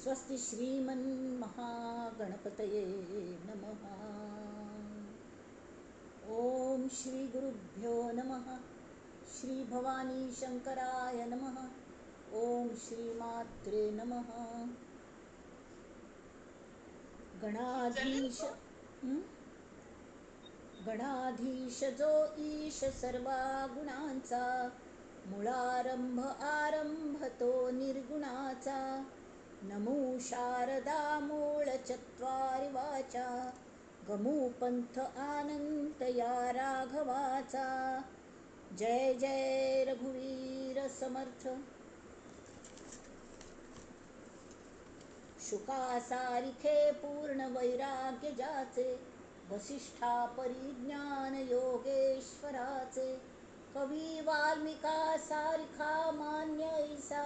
स्वस्ति श्रीमन्महागणपतये नमः. ओम श्री गुरुभ्यो नमः. श्री भवानी शंकराय नमः. ओम श्री मात्रे नमः. गणाधीश गणाधीश जो ईश सर्वा गुणांचा, मुळारंभ आरंभ तो निर्गुणाचा. नमो शारदा मूळ चत्वारि वाचा, गमू पंथ आनंत या राघवाचा. जय जय रघुवीर समर्थ. शुकासारिखे पूर्ण वैराग्य जाचे, वसिष्ठा परिज्ञान योगेश्वराचे. कवी वाल्मिका सारिखा मान्य ऐसा,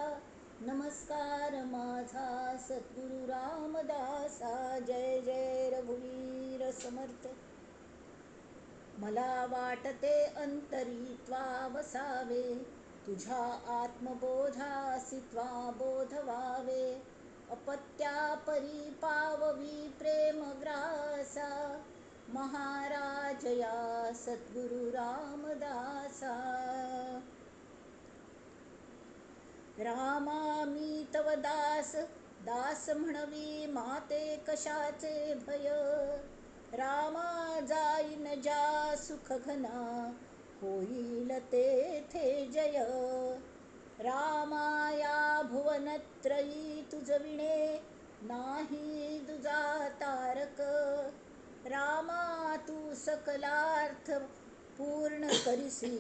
नमस्कार माझा सद्गुरु रामदासा. जय जय रघुवीर समर्थ. मला वाटते अंतरी त्वा वसावे, तुझ्या आत्मबोधासी त्वा बोधवावे. अपत्या परी पाववी प्रेमग्रासा, महाराजया सद्गुरु रामदासा. रामा मी तव दास, दास म्हणवी माते कशाचे भय. रामा जाईन ज्या सुख घना, होईल तेथे जय. रामाया भुवनत्रयी तुझ विणे, नाही तुझा तारक. रामा तू सकलार्थ पूर्ण करिसी,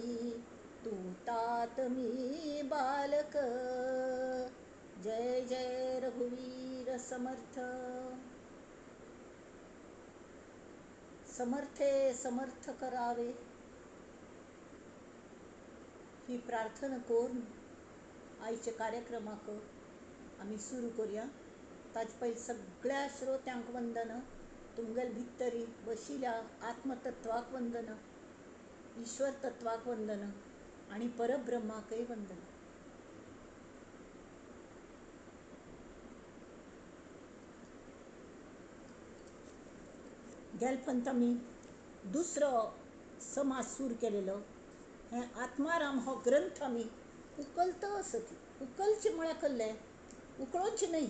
तू तात मी बालक. जय जय रघुवीर समर्थ. समर्थे समर्थ करावे ही प्रार्थना करून आयचे कार्यक्रमाक आमी सुरू करूया. ताजे पयलीं सगळ्या श्रोत्यांक वंदन, तुमगेले भितरी बशिल्ल्या आत्मतत्वाक वंदन, ईश्वर तत्वाक वंदन आनी परब्रह्माकय वंदन. गेले पंत आमी दुसरो समाज सुरू केलेलो. हें आत्माराम हो ग्रंथ आमी उकलता आसत. उकलचें म्हळ्यार कसलें? उकळोवचें न्हय.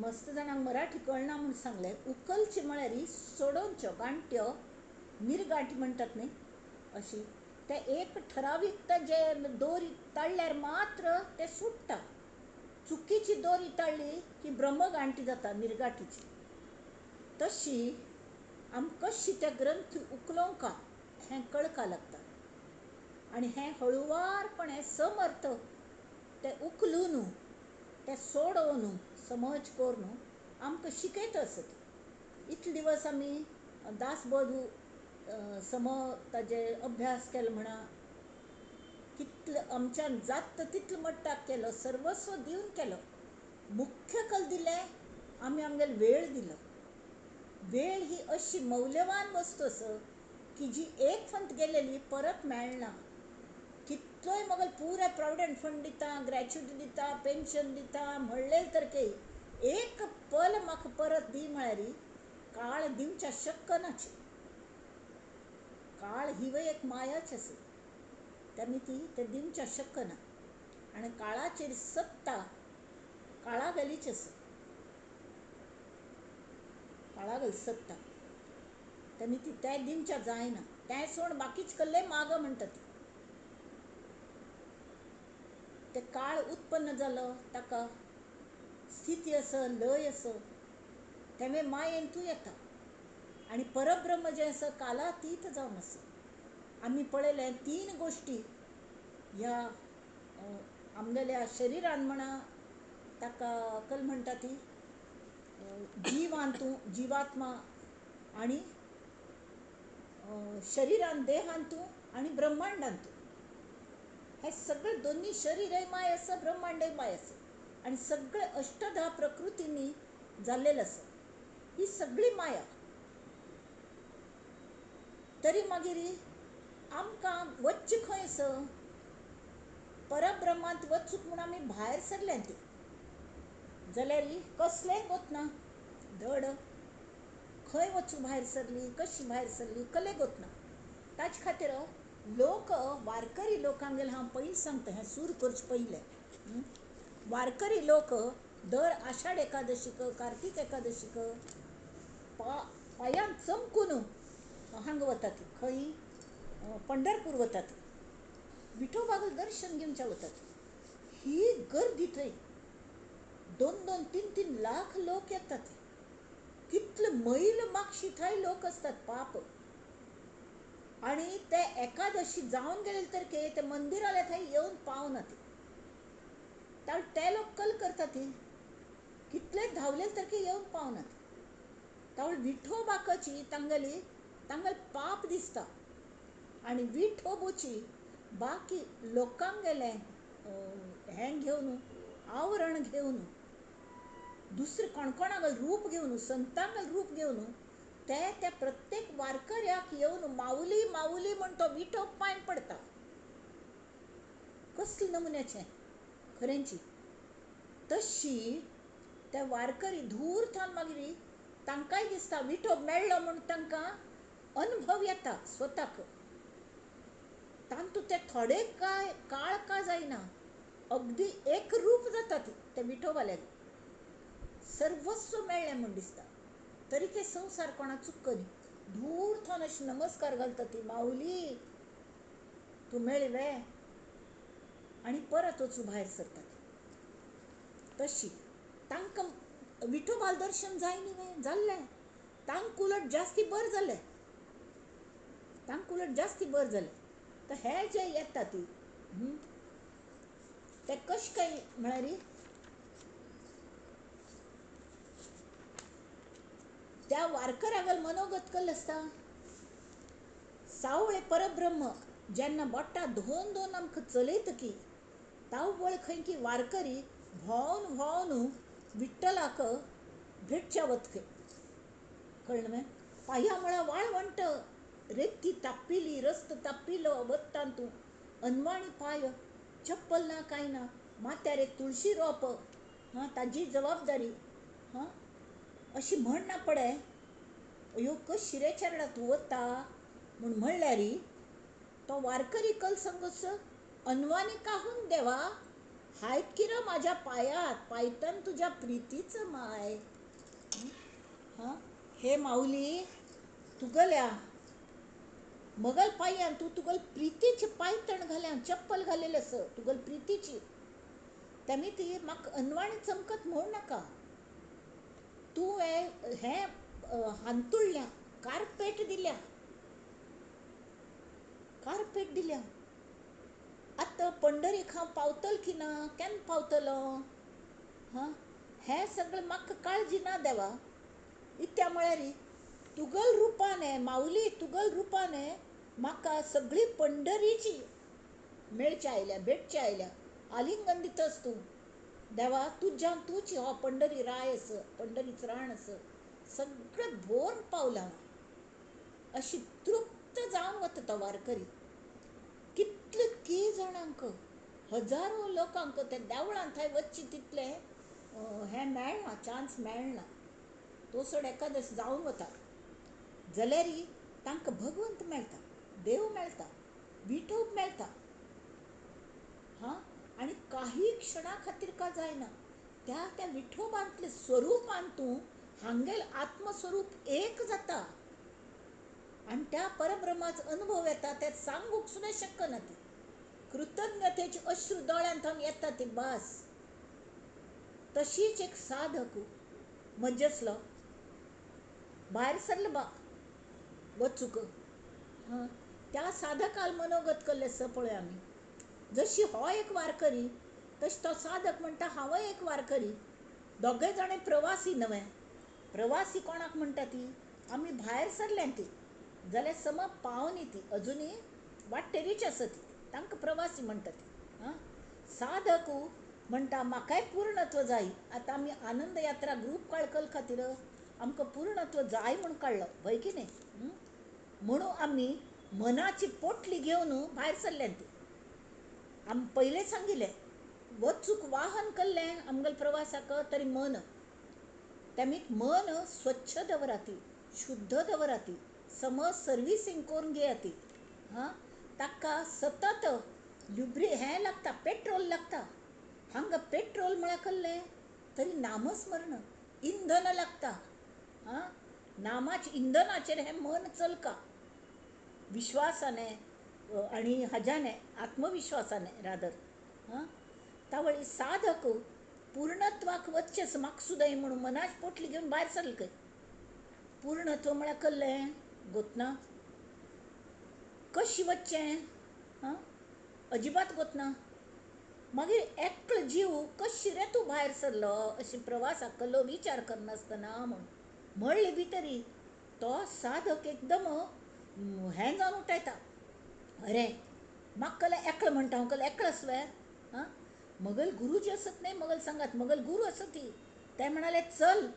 मस्त जाणांक मराठी कळना म्हूण सांगलें. उकलचें म्हळ्यार सोडोवच्यो गांठ्यो, निर्गांठी म्हणटात न्हय अशी. ते एक ठरावीक जे दोरी ताळ्ळ्यार मात्र ते सुट्टा. चुकीची दोरी ताळ्ळी की ब्रह्मगांठी जाता निर्गांठीची. तशी आमकां कशी ते ग्रंथ उकलोवंका हें कळका लागता. आनी हें हळुवारपणे समर्थ ते उखलून ते सोडोवन समज करून आमकां शिकयत आसत. इतले दिवस आमी दासबोध सम ताजे अभ्यास केलो म्हणा, कितले आमच्यान जाता तितलो मट्टाक केलो, सर्वस्व दिवन केलो. मुख्य कल दिलें आमी आमगेलो वेळ दिलो. वेळ ही अशी मौल्यवान वस्तू आसा की जी एक फंत गेलेली परत मेळना. कितलोय मगल पुराय प्रोविडंट फंड दिता, ग्रॅच्युटी दिता, पेन्शन दिता म्हणलें तर काही एक पल म्हाका परत दी म्हळ्यार काळ दिवच्या शक्य नाची. काळ हिवय एक मायाच आसा, तेन्ना ती ते दिवच्या शक्य ना. आनी काळाचेर सत्ता काळागेलीच आसा, काळागेली सत्ता. तेन्ना ती तें दिवच्या जायना. तें सोड बाकीच कसलें माग म्हणटा ती. ते काळ उत्पन्न जालो ताका स्थिती आसा, लय आसा, तें मायेन तूं येता. आनी परब्रह्म जें आसा कालातीत जावन आसा. आमी पळयलें तीन गोश्टी ह्या आमगेल्या शरिरान म्हणा, ताका कल म्हणटा ती जिवान तूं जिवात्मा, आनी शरिरान देहान तूं, आनी ब्रह्मांडान तूं. हे सगळे दोन्ही शरीरय माय आसा, ब्रह्मांडय माय आसा, आनी सगळे अष्टधा प्रकृतींनी जाल्लेलें आसा. ही सगळी माया. तरी मागीर आमकां वच्चें खंय आसा? परब्रह्मांत वचूंक म्हूण आमी भायर सरल्यात. ती जाल्यार कसलेंय गोत ना धड खंय वचूं भायर सरली कशी भायर सरली कले गोत ना. ताचे खातीर लोक वारकरी लोकांगेर हांव पयलीं सांगता हें सूर करचें पयलें. वारकरी लोक दर आषाढ एकादशीक कार्तीक एकादशीक पांयान चमकून हांगा वतात खंय पंढरपूर वतात, विठोबागेलें दर्शन घेवच्या वतात. ही गर्दी थंय 2-2, 3-3 लाख लोक येतात. कितले मैल मागशी थंय लोक आसतात पाप. आनी ते एकादशी जावन गेले तर ते मंदिराले थंय येवन पावना ते ते लोक कल करतात ती कितले धांवले तर येवन पावनात. तावळ विठोबाकची तांगेली तांगेले पाप दिसता आनी विठोबूची बाकी लोकांगेलें हें घेवन आवरण घेवन दुसरे कोणकोणागेलें रूप घेवन संतांगेलें रूप घेवन ते त्या प्रत्येक वारकऱ्याक येवन माऊली माऊली म्हण तो विठोब पांय पडता. कसले नमुन्याचें खरेंची तशी ते वारकरी धूर थावन मागीर तांकांय दिसता विठोब मेळ्ळो म्हूण तांकां अनुभव येता स्वताक. तांतू ते थोडे काय काळ का जायना अगदी एक रूप जाता ते विठोबाल्याक सर्वस्व मेळ्ळें म्हूण दिसता. तरी ते संवसार कोणा चुकनी दूर थावन अशी नमस्कार घालता ती माऊली तूं मेळ्ळी वे आनी परत वचूं भायर सरतात. तशी तांकां विठोबाल दर्शन जाय न्ही वे जाल्लें तांकां उलट जास्ती बरें जालें, तांकां उलट जास्ती बरें जालें. तर हे जे येता ती ते कशें काय म्हळ्यार त्या वारकऱ्यागेलें मनोगत कल्लें आसता. सावळे परब्रह्म जेन्ना बोटां धोवन धोवन आमकां चलयता की तावळ खंय की वारकरी भोंवन भोंवन विठ्ठलाक भेटच्या वत खंय कळ्ळें मगे. पांया म्हळ्यार वाळवंट रेती तापिल्ली रस्तो तापिल्लो वत्तान तूं अनवाणी पांय चप्पल ना कांय ना माथ्यार एक तुळशी रोप हां ताजी जबाबदारी हां अशी म्हण ना पडे ह्यो कशी रे चेरडा तूं वता म्हूण म्हणल्यार तो वारकरी कल संगस अनवाणी काहून देवा हायत किर माझ्या पायात पायतन तुझ्या प्रितीच माय. हां हे माऊली तुगल्या मगल पांयान तूं तुगल प्रितीची पायतण घाल्या चप्पल घालेलें आस तुगल प्रितीची तेमी ती म्हाका अनवाणी चमकत म्हणू नाका. तुवें हें हांतुळ्ळ्या कार्पेट दिल्या कार्पेट दिल्या. आतां पंढरीक हांव पावतलो की ना केन्ना पावतलो हां हें सगळें म्हाका काळजी ना देवा. इत्या म्हळ्यार तुगल रुपान माऊली तुगल रुपान म्हाका सगळी पंढरीची मेळची आयल्या भेटची आयल्या आलिंगन दितस तूं देवा तुज्यान तूंच हो पंढरी राय आस पंढरीच राण आस सगळें भोर पावलां हांव अशी तृप्त जावन वता तो वारकरी. कितले की जाणांक हजारो लोकांक ते देवळांत थंय वचचें तितलें हें मेळना चान्स मेळना तो सोड एकादश जावन वता जाल्यार तांकां भगवंत मेळटा देव मेळटा विठोब मेळटा. हां आनी काही क्षणा खातीर का जायना त्या त्या विठोबांतले स्वरुपान तूं हांगेल आत्मस्वरूप एक जाता आनी त्या परब्रह्माचो अनुभव येता ते सांगूंक सुद्दां शकना ती कृतज्ञतेची अश्रू दोळ्यांत थावन येता ती बस. तशीच एक साधक मजसलो भायर सरलो बा वचूंक हां त्या साधकाल मनोगत कल्लें आसा पळय आमी. जशी हो एक वारकरी तशी तो साधक म्हणटा हांवय एक वारकरी. दोगय जाणें प्रवासी न्हय प्रवासी कोणाक म्हणटा ती आमी भायर सरल्या ती जाल्यार सम पावनी ती अजुनूय वाटेरीच आसा ती तांकां प्रवासी म्हणटा ती. हां साधक म्हणटा म्हाकाय पूर्णत्व जाय. आतां आमी आनंद यात्रा ग्रूप काळकल खातीर आमकां पूर्णत्व जाय म्हूण काडलो भंय की न्ही म्हणून आमी मनाची पोटली घेवन भायर सरल्या ती. आमी पयलें सांगिल्लें वचूक वाहन कल्लें आमगेले प्रवासाक तरी मन, तेमी मन स्वच्छ दवराती, शुद्ध दवराती, समज सर्विसींग करून घेयाती. हां, ताका सतत लुब्री हें लागता, पेट्रोल लागता. हांगा पेट्रोल म्हळ्यार कल्लें तरी नामस्मरण इंधन लागता. हां, नामाचे इंधनाचेर हें मन चलका, विश्वासाने आनी हाज्याने, आत्मविश्वासाने रादर. हां, तावळी साधक पूर्णत्वाक वचचें माकसुदय म्हणून मनाच पोटली घेवन भायर सरले खंय. पूर्णत्व म्हळ्यार कल्लें गोतना कशी वचचें, हां, अजिबात गोतना. मागीर एकलो जीव कशी रे तूं भायर सरलो अशी प्रवासाक कल्लो विचार करनासतना म्हूण म्हणले भितरी तो साधक एकदम हें जावन उठयता, अरे म्हाका कल्ले एकलो म्हणटा हांव कल्ले एकलो आसवे. हां, मगल गुरुजी आसत न्हय, मगल सांगात मगल गुरू आसत ती, ते म्हणाले चल,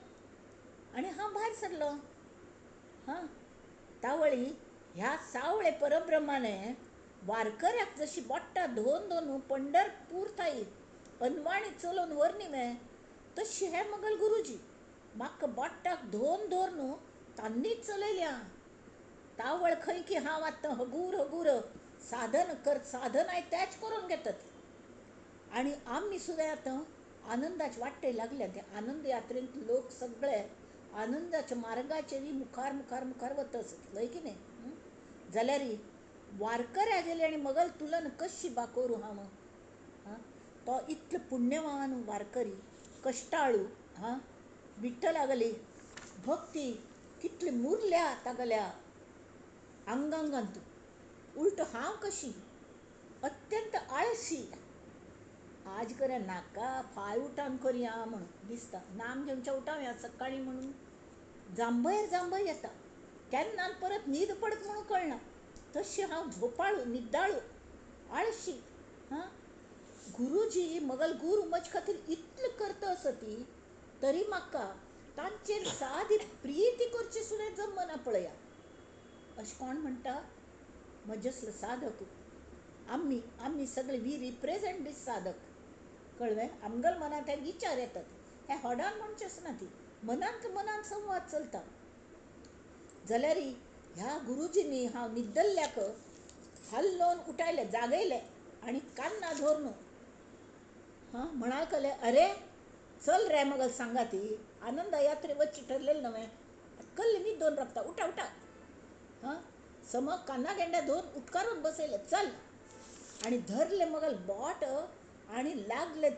आनी हांव भायर सरलो. हां, तावळी ह्या सावळे परब्रह्माने वारकऱ्याक जशी बोट्टा धोवन धोवन पंढरपूर थाई अनवाणी चलोवन व्हर न्ही तशी हे मगल गुरुजी म्हाका बोट्टाक धोवन धोवन तांणीच चलयल्या. तावळ खंय की हांव आतां हगूर हगूर साधन कर, साधनाय तेच करून घेतात. आनी आमी सुद्दां आतां आनंदाचे वाटे लागल्या. ते आनंद यात्रेंत लोक सगळे आनंदाच्या मार्गाचेर मुखार मुखार मुखार वता आसत, हय की न्हय? जाल्यार वारकऱ्या गेले आनी मगल तुलन कशी बा करूं हांव? हां, तो इतलो पुण्यवान वारकरी, कश्टाळू. हां, विठ्ठलागली भक्ती कितली मुरल्या तागल्या आंगांगांत. उलटो हांव कशी अत्यंत आळशी, आज करे नाका फाय उठान करया म्हणून दिसता, नाम घेवच्या उठावया सकाळी म्हणून जांभयर जांभय येता, केन्ना परत न्हीद पडत म्हणून कळना. तशी हांव झोपाळू, निद्दाळू, आळशी. हां, गुरुजी मगल गुरू म्हजे खातीर इतलें करता आसती तरी म्हाका तांचेर सादी प्रिती करची सुद्दां जमना पळया. अशें कोण म्हणटा? म्हजे असलो साधक आमी आमी सगळे we represent दीस साधक, कळ्ळें? आमगेल्या मनांत हे विचार येतात, हे होडान म्हणचें आसना, ती मनांत मनांत संवाद चलता. जाल्यार ह्या गुरुजींनी हांव न्हिदल्ल्याक हालोवन उठायलें, जागयलें आनी कान्ना धरून हां म्हणाकले, अरे चल रे मगल सांगा ती आनंद यात्रे वचची ठरलेलं नव्हे, कल्ले न्हीद दोन राबता, उठा उठा. हां, सम कान्ना गेंड्या धरून उठकारून बसयले, चल, आनी धरले मगल बोट आनी लागले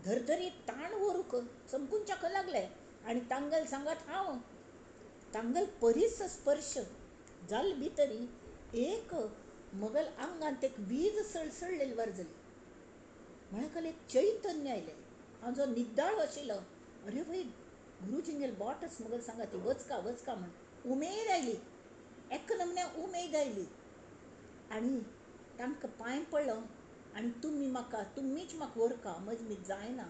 धरधरी ताण व्हरूंक, चमकूनच्याक लागले. आनी तांगल सांगात हांव तांगल परीस स्पर्श जाल भितरी एक मगल आंगांत एक वीज सळसळलेली वर जाली. म्हळ्यार एक चैतन्य आयलें. हांव जो निद्दाळो आशिल्लो, अरे वय गुरुजींगेल बोटच मगल सांगा ती वचका वचका म्हण उमेद आयली, एक नमन्या उमेद आयली. आनी तांकां पांय पडलो आनी तुमी म्हाका, तुमीच म्हाका व्हरका, म्हज मी जायना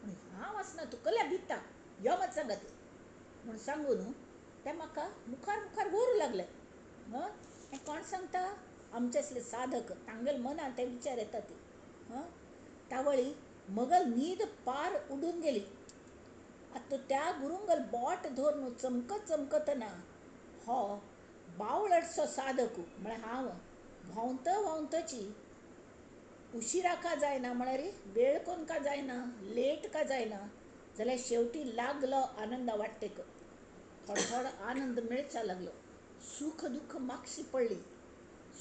पूण हांव आसना तूं कल्या भिता यो मत सांगा ती म्हूण सांगून ते म्हाका मुखार मुखार व्हरूं लागले. हं, हें कोण सांगता? आमचे असले साधक, तांगेले मनांत ते विचार येता ती. हं, तावळी मगल न्हीद पार उडून गेली. आतां त्या गुरुंगल बोट धरून चमकत चमकतना हो बावळटसो साधक म्हळ्यार हांव व्हांवत व्हांवतची उशिरा का जायना, म्हळ्यार वेळ कोन का जायना, लेट का जायना, जाल्यार शेवटी लागलो आनंदा वाटेक. थोडो थोडो आनंद मेळचा लागलो. सुख दुःख मागशी पडली,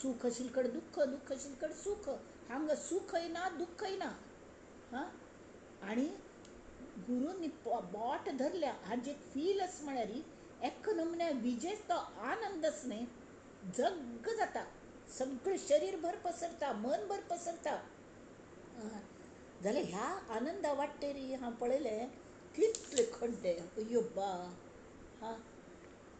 सुख शिलकड दुःख, दुःख शिलकड सुख, हांगा सुखय ना दुःखय ना. हां, आनी गुरूंनी बोट धरल्या हाजी एक फील आस म्हळ्यार एक नमुन्या विजेच तो आनंदच न्हय जग्ग जाता, सगळें शरीरभर पसरता, मनभर पसरता. जाल्यार ह्या आनंदा वाटेर हांव पळयलें कितले खड्डे, अय्यो बा. हां,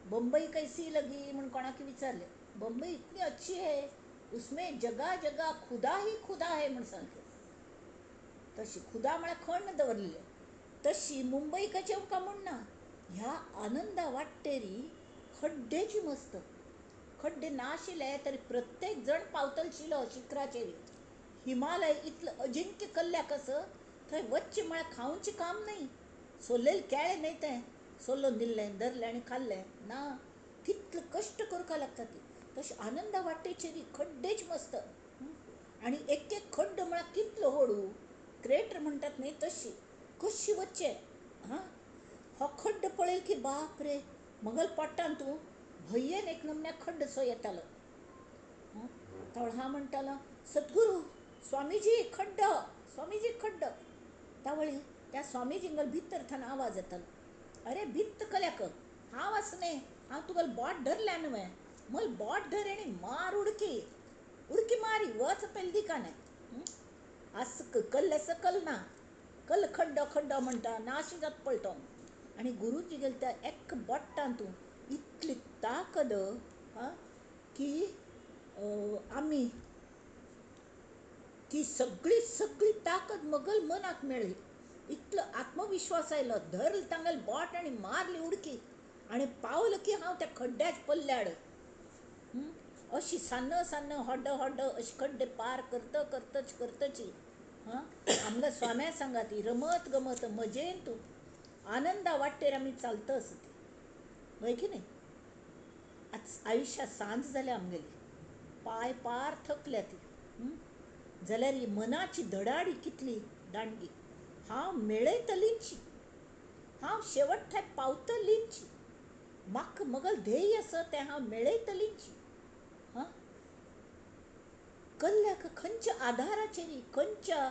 बम्बई कैसी लगी म्हूण कोणाक विचारलें, बम्बई इतनी अच्छी है, उसमें जगह जगह खुदा ही खुदा है म्हूण सांगलें. तशी खुदा म्हळ्यार खण दवरलें, तशी मुंबई कशें तुमकां म्हूण ना. ह्या आनंदा वाटेरी खड्डेची मस्त, खड्डे नाशिल्ले तरी प्रत्येक जण पावतलो शिलो शिखराचेर. हिमालय इतलो अजिंक्य कल्ल्याक आसा थंय वच्चें म्हळ्यार खावचें काम न्हय. सोल्लेलें केळें न्हय तें, सोल्लोन दिल्लें धरलें आनी खाल्लें ना, कितले कश्ट करपाक लागता ती. तशें आनंदा वाटेचेर खड्डेच मस्त आनी एक एक खड्डो म्हळ्यार कितलो व्हडू क्रेटर म्हणटात न्हय तशी कशी वच्चें. हां, हो खड्डो पळयल की बाप रे, मगल पोटान तूं भंयेन एक नमन्या खड्डसो येतालो. तो हांव म्हणटालो सद्गुरू स्वामीजी खड्डो, स्वामीजी खड्डो. तावळी त्या स्वामीजींगल भितर थंय आवाज येतालो, अरे भित्त कल्याक हांव आसा न्ही, हांव तुगेलो बोट धरल्या न्हय, मल बोट धर आनी मार उडकी, उडकी मारी वच पयले दिकाने. आस कल्ले सकल ना, कल खड्डो खड्डो म्हणटा नाशी जात पळटो. आनी गुरुजी गेले त्या एक बोट्टान तूं इतली ताकद की आमी ती सगळी सगळी ताकद मगल मनाक मेळ्ळी. इतलो आत्मविश्वास आयलो, धरल तांगेल बोट आनी मारली उडकी आनी पावल की हांव त्या खड्ड्याच पल्ल्याड. अशी सान्न सान्न होड्डो होड्डो अशी खड्डे पार करत करतच करतची. हां, आमकां स्वाम्या सांगा ती रमत गमत मजेन तूं आनंदा वाटेर आमी चालत आसा ती, हय की न्ही. आज आयुश्यात सांज जाल्या आमगेली, पांय पार थकल्या ती, जाल्यार ही मनाची धडाडी कितली दांडगी. हांव मेळयतलींची, हांव शेवट थंय पावतलींची, म्हाका मगल ध्येय आसा तें हांव मेळयतलींची. हां, कल्ल्याक खंयच्या आधाराचेर खंयच्या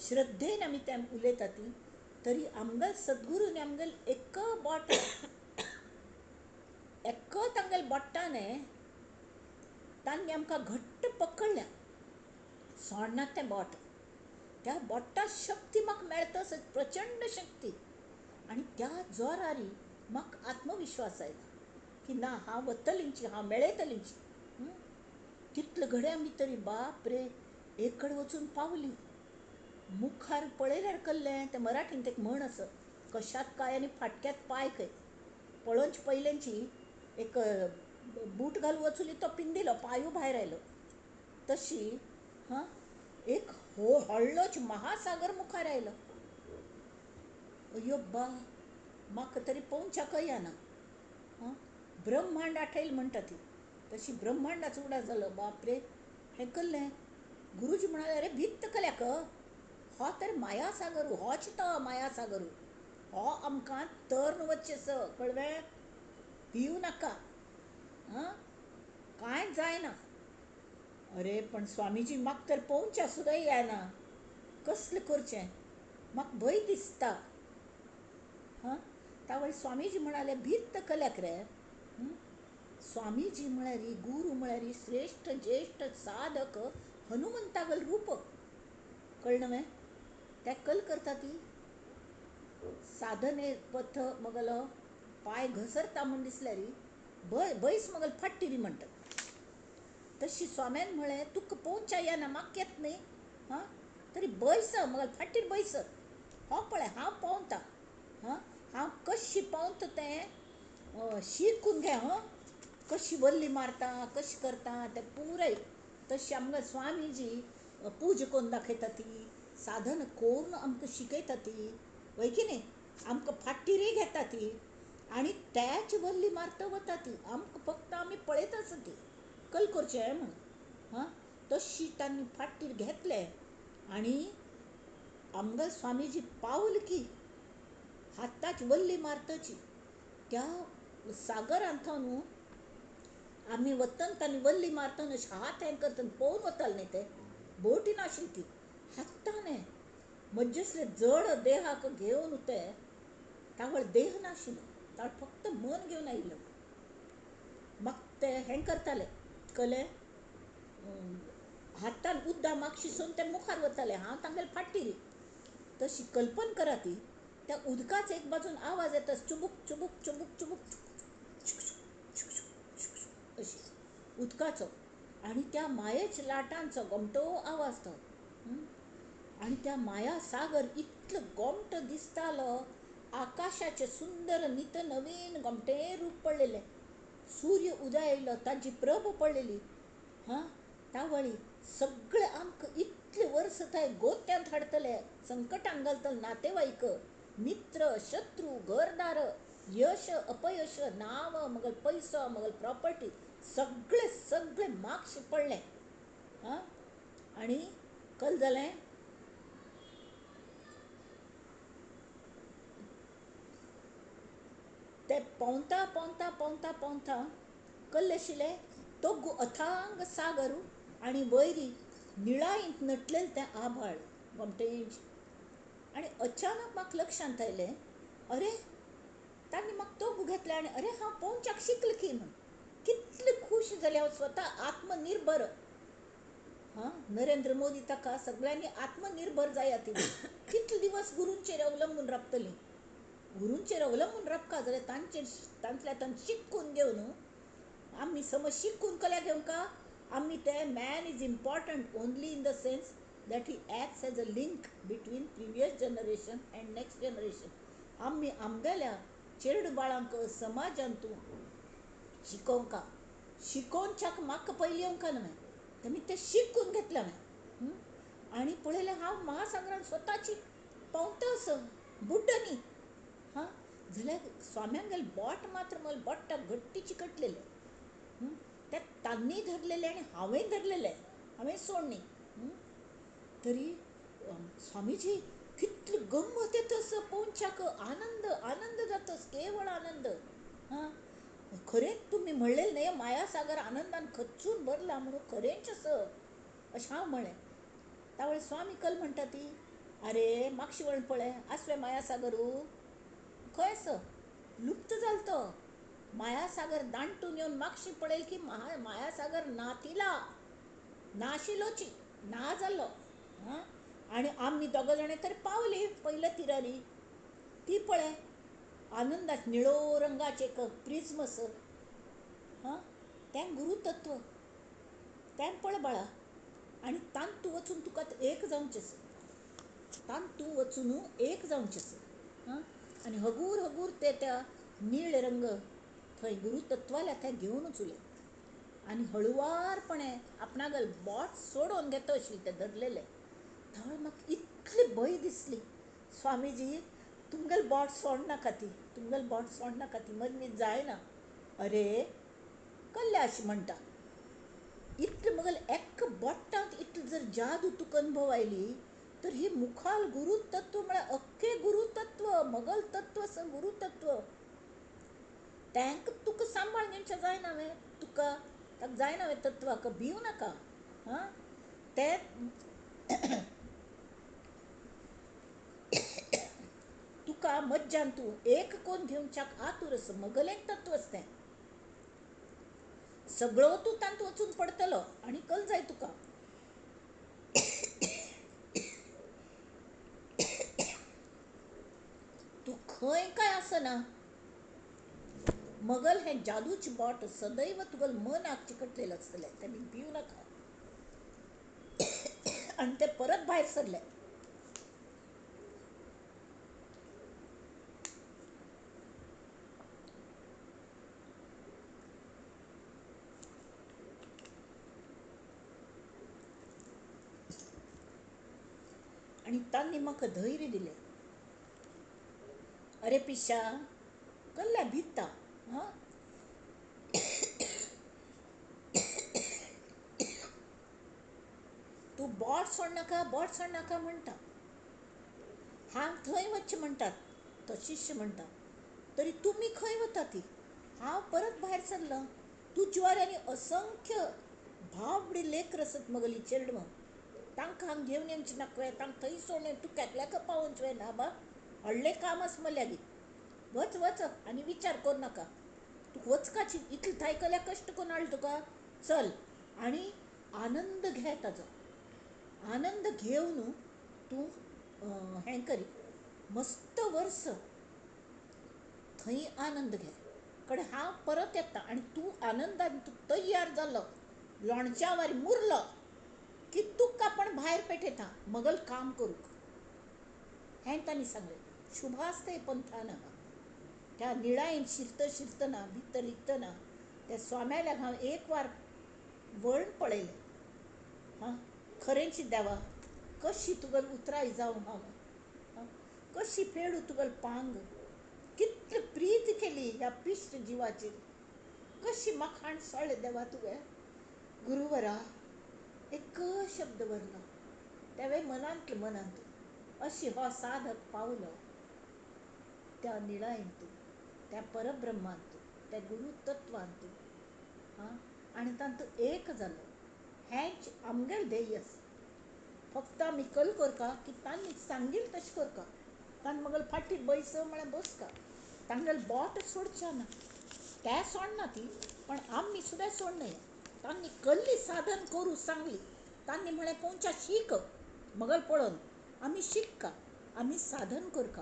श्रद्धेन आमी तें उलयता ती, तरी आमगेल सद्गुरून आमगेल एक बोट एक तांगेल बोट्टाने तांणी आमकां घट्ट पकडल्या, सोडना तें बोट. त्या बोट्टा शक्ती म्हाका मेळटा प्रचंड शक्ती. आनी त्या जोरारी म्हाका आत्मविश्वास आयला की ना, हांव वतलींची, हांव मेळयतलींची. तितले घडे आमी तरी बाप रे एक कडेन वचून पावली. मुखार पळयल्यार कल्लें तें मराठींत एक म्हण आसा, कशात काय आनी फाटक्यात पांय खंय. पळोवचे पयलेंची एक बूट घालून वचुली तो पिंदिलो पांयूय भायर आयलो. तशी हां एक हो व्हडलोच महासागर मुखार आयलो. अयो बा, म्हाका तरी पळोवच्याकय येना. हां, ब्रह्मांड आठयल म्हणटा ती, तशी ब्रह्मांडाचो उडास जालो. बाप रे, हें कल्लें. गुरुजी म्हणाले अरे भित्त कल्याक, हो तर मायासागर, होच तो मायासागर, हो आमकां तर्ण वचचें स कळवें, भिवू नाका, हां कांय जायना. अरे पण स्वामीजी म्हाका तर पळोवच्या सुद्दां येना, कसलें करचें, म्हाका भंय दिसता. हां, तावळ स्वामीजी म्हणाले भित्त कल्याक रे. स्वामीजी म्हळ्यार गुरू म्हळ्यार श्रेश्ठ ज्येश्ठ साधक हनुमंतागल रूप, कळ्ळें न्हय. ते कल करता ती साधने पथ मगलो पांय घसरता म्हूण दिसल्यार बैस मगल फाटीरी म्हणटात. तशी स्वाम्यान म्हळें तुका पळोवच्या येना, म्हाका येत न्हय, हां तरी बैस मगल फाटीर बैस, हो पळय हांव पोंवता, हां हांव कशी पोंवता तें शिकून घे, हां कशी वल्ली मारता कशी करता तें पुराय. तशी आमकां स्वामीजी पूजा करून दाखयता ती, साधन करून आमकां शिकयता ती, वय की न्ही. आमकां फाटीरय घेता ती आनी त्याच वल्ली मारता वता ती, आमकां फक्त आमी पळयत आसा ती कल करचें म्हूण. हां, तशी तांणी फाटीर घेतले आनी आमकां स्वामीजी पावल की हाताच वल्ली मारताची त्या सागरांत न्हू आमी वतन तांणी वल्ली मारतना अशें हात हें करतना पळोवन वताले न्ही, ते बोटी नाशिल्ली ती, हाताने मज्जसले जड देहाक घेवन ते तावळ देह नाशिल्लो, तावळ फक्त मन घेवन आयिल्लो. म्हाका ते हें करताले कले हातान उद्दा मागशीसून ते मुखार वताले, हांव तांगेले फाटीर. तशी कल्पना करा ती, त्या उदकाच एक बाजून आवाज येता चुबूक चुबूक चुबूक चुबूक अशी उदकाचो, आनी त्या मायेच लाटांचो गोमटो आवाज तो. आनी त्या माया सागर इतलो गोमटो दिसतालो, आकाशाचें सुंदर नित नवीन गोमटें रूप पडलेलें, सूर्य उदय आयलो ताजी प्रभ पडलेली. हां, तावळी सगळें आमकां इतले वर्स थंय गोत्यांत हाडटले, संकटान घालतले नातेवाईक, मित्र, शत्रू, घरदार, यश अपयश, नांव, मगल पयसो, मगल प्रॉपर्टी, सगळे सगळे मागशे पडले. आं, आनी कल जालें, ते पोंवता पोंवता पोंवता पोंवता कल्ले आशिल्ले तोगू अथांग सागर आनी वयरी निळायेंत नटलेलें तें आभाळ गोमटेंच. आनी अचानक म्हाका लक्षांत आयलें, अरे तांणी म्हाका तोगू घेतले आनी अरे हांव पोंवच्याक शिकलें की म्हूण. कितलें खूश जालें हांव स्वता, आत्मनिर्भर. हां, नरेंद्र मोदी ताका सगळ्यांनी आत्मनिर्भर जायात. कितले दिवस गुरूंचेर अवलंबून राबतलीं? गुरूंचेर अवलंबून राबका जाल्यार तांचेर तांतल्या तांक शिकून घेवन आमी समज शिकून कल्या घेवंक आमी ते man is important only in the sense that he acts as a link between previous generation and next generation. आमी आमगेल्या चेरडू बाळांक समाजांतू शिकोवंका, शिकोवच्याक म्हाका पयलीं येवंक न्हय, तेमी तें शिकून घेतलें हांवें. आनी पळयलें हांव महासागरान स्वताची पोंवता आसा, बुड्डनी. हां, जाल्यार स्वाम्यांगेलें बोट मात्र म्हजें बोटाक घट्टी चिकटलेलें. तें तांणी धरलेलें आनी हांवें धरलेलें, हांवें सोडणी. तरी स्वामीजी कितली गम्मत येता पोंवच्याक, आनंद आनंद जाता, केवळ आनंद. हां, खरेंच तुमी म्हणलें न्हय मायासागर आनंदान खच्चून भरला म्हणून, खरेंच आसा अशें हांव म्हळें. तावळ स्वामी कल म्हणटा ती, अरे मागशी वळून पळय आसवे मायासागरू खंय आसा, लुप्त जालो तो. मायासागर दांटून येवन मागशी पळयल की मायासागर नातिला नाशिलोची ना जालो. हां, आनी आमी दोगां जाणां तर पावली पयल्या तिरारी. ती पळय आनंदात निळो रंगाचें एक प्रिज्म आसा. हां, तें गुरुतत्व तें पळय बाळा, आनी तांतू वचून तुका एक जावचें आसा, तांतू वचून एक जावचें आसा. हां, आनी हगूर हगूर ते त्या निळे रंग थंय गुरुतत्वाल्या थंय घेवनूच उरलें. आनी हळुवारपणे आपणागेल बोट सोडोवन घेता आशिल्लें तें धरलेलें. थंय म्हाका इतली भंय दिसली, स्वामीजी तुमगेलें बोट सोड नाका ती, तुमगेलें बोट सोड नाका ती, मदीं जायना. अरे कल्ल्या अशें म्हणटा, इतलें मगेलें एका बोटांत इतली जर जादू तुका अनुभव आयली तर ही मुखाल गुरुतत्व म्हळ्यार अख्खें गुरुतत्व, मगल तत्व आसा गुरुतत्व, तांकां तुका सांबाळ घेवचें जायना वे, तुका ताका जायना वे तत्वाक, भिवू नाका. हां, ते तुका मज्जान तूं एक कोण घेवच्याक आतूर आसा, मगलें तत्व आसा तें, सगळो तूं तांत वचून पडटलो आनी कल जाय तुका. तूं खंय काय आसना मगल हें जादूचें बोट सदैव तुगेलें मनाक चिकटलेलें आसतलें, तें भिवू नाका. आनी ते परत भायर सरले. आनी तांणी म्हाका धैर्य दिलें, अरे पिशा कसल्या भिता. हां, तूं बोट सोडनाका, बोट सोडनाका म्हणटा, हांव थंय वचचें म्हणटात, तो शिश्य म्हणटा, तरी तुमी खंय वता ती, हांव परत भायर सरलां. तूं जिवार आनी असंख्य भावडी लेकर आसत मगली चेडवां, तांकां हांगा घेवन येवचें नाका, तांकां थंय सोडून तूं एकल्याक पावोवचें ना बा, व्हडलें काम आसा मगल्या. वच वच आनी विचार करूं नाका, तूं वचकाची इतलें थाय कल्या कश्ट करून हाडलें तुका, चल आनी आनंद घे ताजो, आनंद घेवन तूं हें करी, मस्त वर्स थंय आनंद घे. कडेन हांव परत येता आनी तूं आनंदान तूं तयार जालो, लोणच्या वारी मुरलो की तुका पण भायर पेटयता मगल काम करूंक. हें तांणी सांगलें. शुभास्ते पंथान त्या निळायेन शिरत शिरतना भितर रिगतना त्या स्वाम्याल्या हांव एक वार वळण पळयलें. हां, खरेंच देवा कशी तुगेली उतराय जावं हांव, कशी फेडू तुगेलो पांग, कितली प्रीत केली ह्या पिश्ट जिवाचेर, कशी माखाण सोडले देवा तुवें. गुरुवरा एक शब्द भरलो तेवे मनांतले मनांत. अशी हो साधक पावलो त्या निळायंतू, त्या परब्रह्मांतू, त्या गुरु तत्वांतू, हां, आनी तांतू एक जालो. हेंच आमगेलें ध्येय आसा. फक्त आमी कल करका की तांणी सांगील तशें करका, तांणी मगेले फाटी बैस म्हळ्यार बसका, तांगेलें बोट सोडचें ना, ते सोडना ती, पण आमी सुद्दां सोडना. तांणी कल्ली साधन करूं सांगली, तांणी म्हळें पोवच्या शीक मगल पळोवन आमी शिक्का, आमी साधन करका,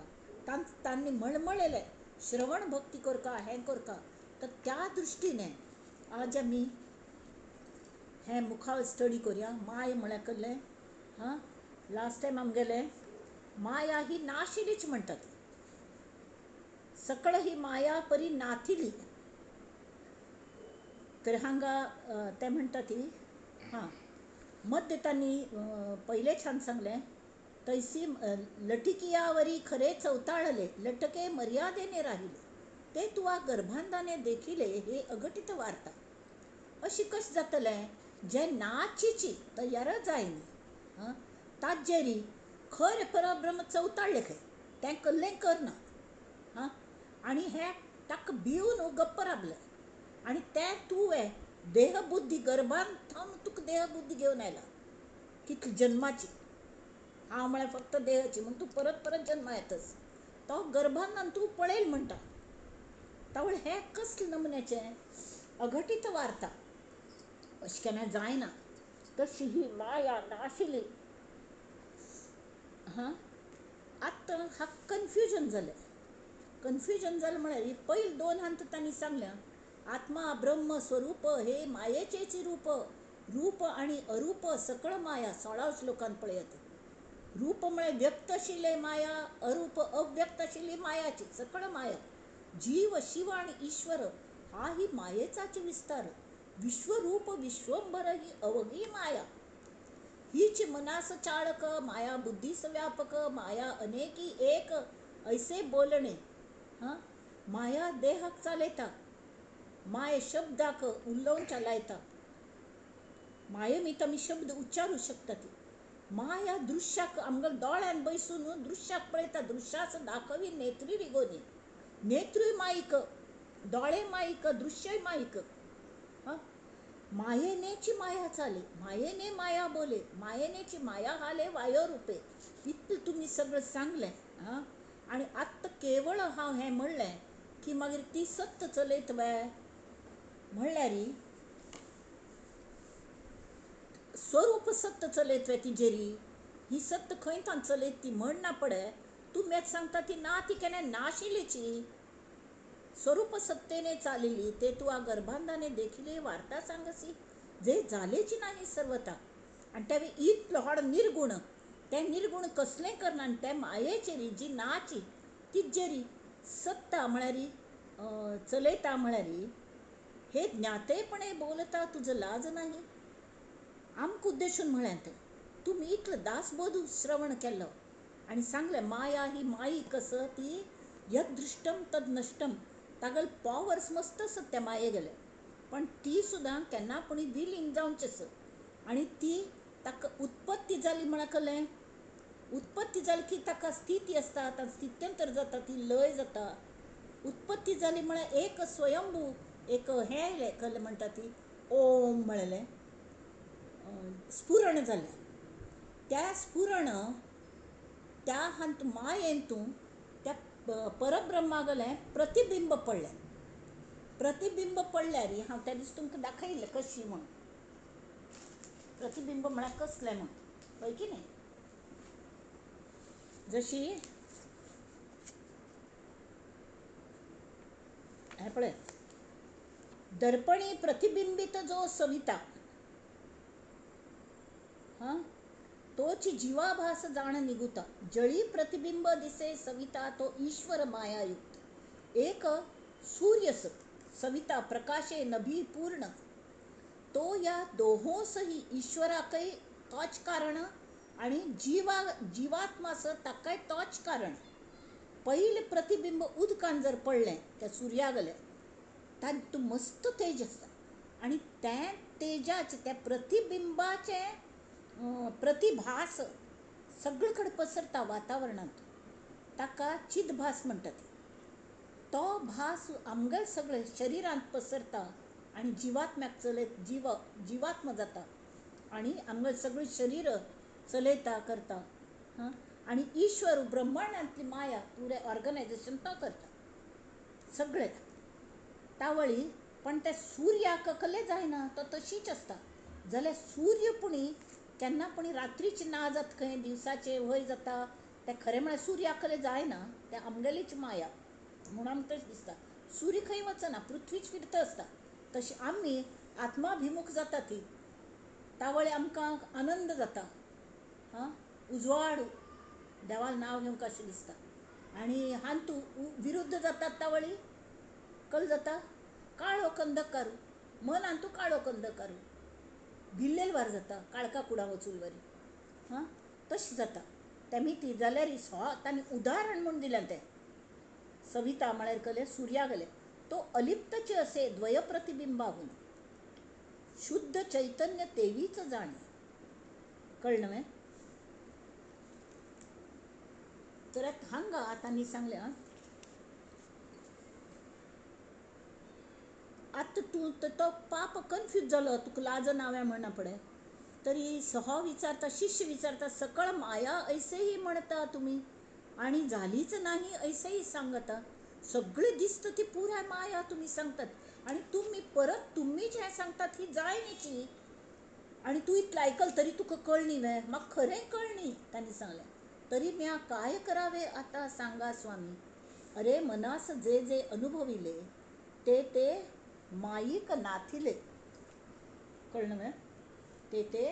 तांणी म्हणमळेलें श्रवण भक्ती करका, हें करका. तर त्या दृश्टीने आज आमी हें मुखार स्टडी करुया. माय म्हळ्यार कसलें, हां, लास्ट टायम आमगेलें माया ही नाशिल्लीच म्हणटात, सकळ ही माया परी नाथिली. तर हांगा ते म्हणटा ती, हां, मध्य तांणी पयलें छान सांगलें, तैसी लटिकियावरी खरे चवताळले, लटके मर्यादेने राहिले, ते तुवा गर्भांदाने देखिले हे अघटित वार्ता. अशी कशें जातलें जे नाचीची तयार जायनी, हां, ताजेरी खरें परब्रह्म चवताळ्ळें खंय, तें कल्लें करना, हां, आनी हें ताका भिवन गप्प राबलें. आनी तें तुवें देहबुद्धी गर्भान थावन तुका देहबुद्धी घेवन आयला कितली जन्माची, हांव म्हळ्यार फक्त देहाची, म्हूण तूं परत परत जन्मा येतच, तो गर्भान तूं पळयल म्हणटा. तावळ हें कसलें नमुन्याचें अघटीत वार्ता, अशें केन्ना जायना. तशी ही माया नाशिल्ली, हां. आतां हाका कन्फ्युजन जालें. कन्फ्युजन जालें म्हळ्यार पयलीं दोन हांत तांणी सांगल्या, आत्मा ब्रह्म स्वरूप हे मायेचेच रूप, रूप आनी अरूप सकळ माया. 16 श्लोकान पळयात. रूप म्हळ्यार व्यक्त आशिल्लें माया, अरूप अव्यक्त आशिल्ली मायाची सकळ माया. जीव शिव आनी ईश्वर हा ही मायेचाच विस्तार, विश्वरूप विश्वंभर ही अवघी माया. हीच मनास चाळक माया, बुद्धीस व्यापक माया, अनेकी एक ऐसे बोलणे. हां, माया देहाक चालयता, माय शब्दाक उलोवन चलायता, माये मीत आमी शब्द उच्चारू शकता. ती माया दृश्याक आमगेल्या दोळ्यान बैसून दृश्याक पळयता, दृश्याच दाखवी नेत्री रिगोनी, नेत्रूय माईक, दोळे माईक, दृश्यय माईक. हां, मायेनेची माया चाले, मायेने माया बोले, मायेनेची माया हाले वायो रुपे. इतलें तुमी सगळें सांगलें. हां, आनी आत्तां केवळ हांव हें म्हणलें की मागीर ती सत्य चलयत वे म्हणल्यार स्वरूप सत्य चलयत वे तिजेरी, ही सत्य खंय तान चलयत ती म्हण ना पडे. तूं म्हाका सांगता ती ना, ती केन्ना नाशिल्लीची, स्वरूप सत्तेने चालिली ते तुवा गर्भांदाने देखिले वार्ता सांगसी, जे जालेची नाही सर्वता. आनी ते इतलो व्हड निर्गुण, तें निर्गुण कसलें करना, आनी ते मायेचेरी जी नाची तिजेरी सत्ता म्हळ्यार चलयता म्हळ्यार हे ज्ञातेपणे बोलता तुजो लाज नाही. आमकां उद्देशून म्हळ्यां तें, तुमी इतलो दासबोध श्रवण केल्लो आनी सांगलें माया ही माई कसं ती यदृष्टम तद नष्टम, तागेले पॉवर्स मस्त आसत त्या माये गेले, पण ती सुद्दां केन्ना पुणी विलीन जावचें आसत. आनी ती ताका उत्पत्ती जाली म्हळ्यार कळ्ळें, उत्पत्ती जाली की ताका स्थिती आसता, ताका स्थित्यंतर जाता, ती लय जाता. उत्पत्ती जाली म्हळ्यार एक स्वयंभू एक हें आयलें, कळ्ळें म्हणटा ती ओम म्हणलें स्फुरण जालें. त्या स्फुरण त्या हांत मायेन तूं त्या परब्रह्मा गेलें प्रतिबिंब पडलें. प्रतिबिंब पडल्यार हांव त्या दीस तुमकां दाखयलें कशी म्हूण प्रतिबिंब म्हळ्यार कसलें म्हूण, हय की न्ही. जशी हें पळय, दर्पणी प्रतिबिंबित जो सविता, हां, तोची जीवाभास जाण निगुता, जळी प्रतिबिंब दिसे सविता तो ईश्वर मायायुक्त. एक सूर्यस सविता प्रकाशे नभी पूर्ण, तो या दोहों सही ईश्वराकय तोच कारण आनी जिवा जिवात्मा आसा ताकाय तोच कारण. पयलें प्रतिबिंब उदकान जर पडलें त्या सुर्या गेलें तातूंत मस्त तेज आसता आनी तें तेजाचें त्या प्रतिबिंबाचें प्रतिभास सगळे कडेन पसरता वातावरणांत, ताका चिदभास म्हणटात. तो भास आमगेले सगळे शरिरांत पसरता आनी जिवात्म्याक चलयत जिवात्मा जाता आनी आमगेलें सगळें शरीर चलयता करता. हां, आनी ईश्वर ब्रह्मांडांतली माया पुरें ऑर्गनायजेशन तो करता सगळें तावळी. पण ते सुर्याक कले जायना, तो तशीच आसता. जाल्यार सूर्य पुणी केन्ना पुणी रात्रीचे ना जाता खंय, दिवसाचे वय जाता. तें खरें म्हळ्यार सुर्याक कले जायना, तें आमगेलीच माया म्हणून आमकां तशें दिसता. सूर्य खंय वचना, पृथ्वीच फिरता आसता. तशी आमी आत्माभिमुख जाता ती तावळी आमकां आनंद जाता. हां, उजवाड देवाल नांव घेवंक अशें दिसता. आनी हांतू विरुद्ध जातात तावळी कल जाता काळो कंदकारू, मन हांतू काळो कंदकारू भिल्लेल वार जाता, काळका कुडां वचून वरी. हां, तशें जाता. तेमी ती जाल्यार तांणी उदाहरण म्हूण दिलें तें सविता म्हळ्यार कले सुर्या गेले तो अलिप्तचे असे द्वय प्रतिबिंबाहून शुद्ध चैतन्य तेवीच जाणे. कळ्ळें न्हय? तर हांगा तांणी सांगलें, आतां तूं तो पाप कन्फ्यूज जालो, तुका लाज नाव्या म्हणना पडे तरी सह विचारता, शिष्य विचारता, सकळ माया ऐसेही म्हणता तुमी आणि झालीच नाही ऐसेही सांगता. सगळें दिसता ती पुराय माया तुमी सांगतात आनी तुमी परत तुमी जें सांगतात ही जायनीची. आनी तूं इतलें आयकल तरी तुका कळ्ळी वे, म्हाका खरें कळ्ळी. तांणी सांगलें, तरी म्या काय करावे आता सांगा स्वामी. अरे मनास जे जे अनुभविले ते ते माईक नाथिले. कळ्ळें न्हय? ते ते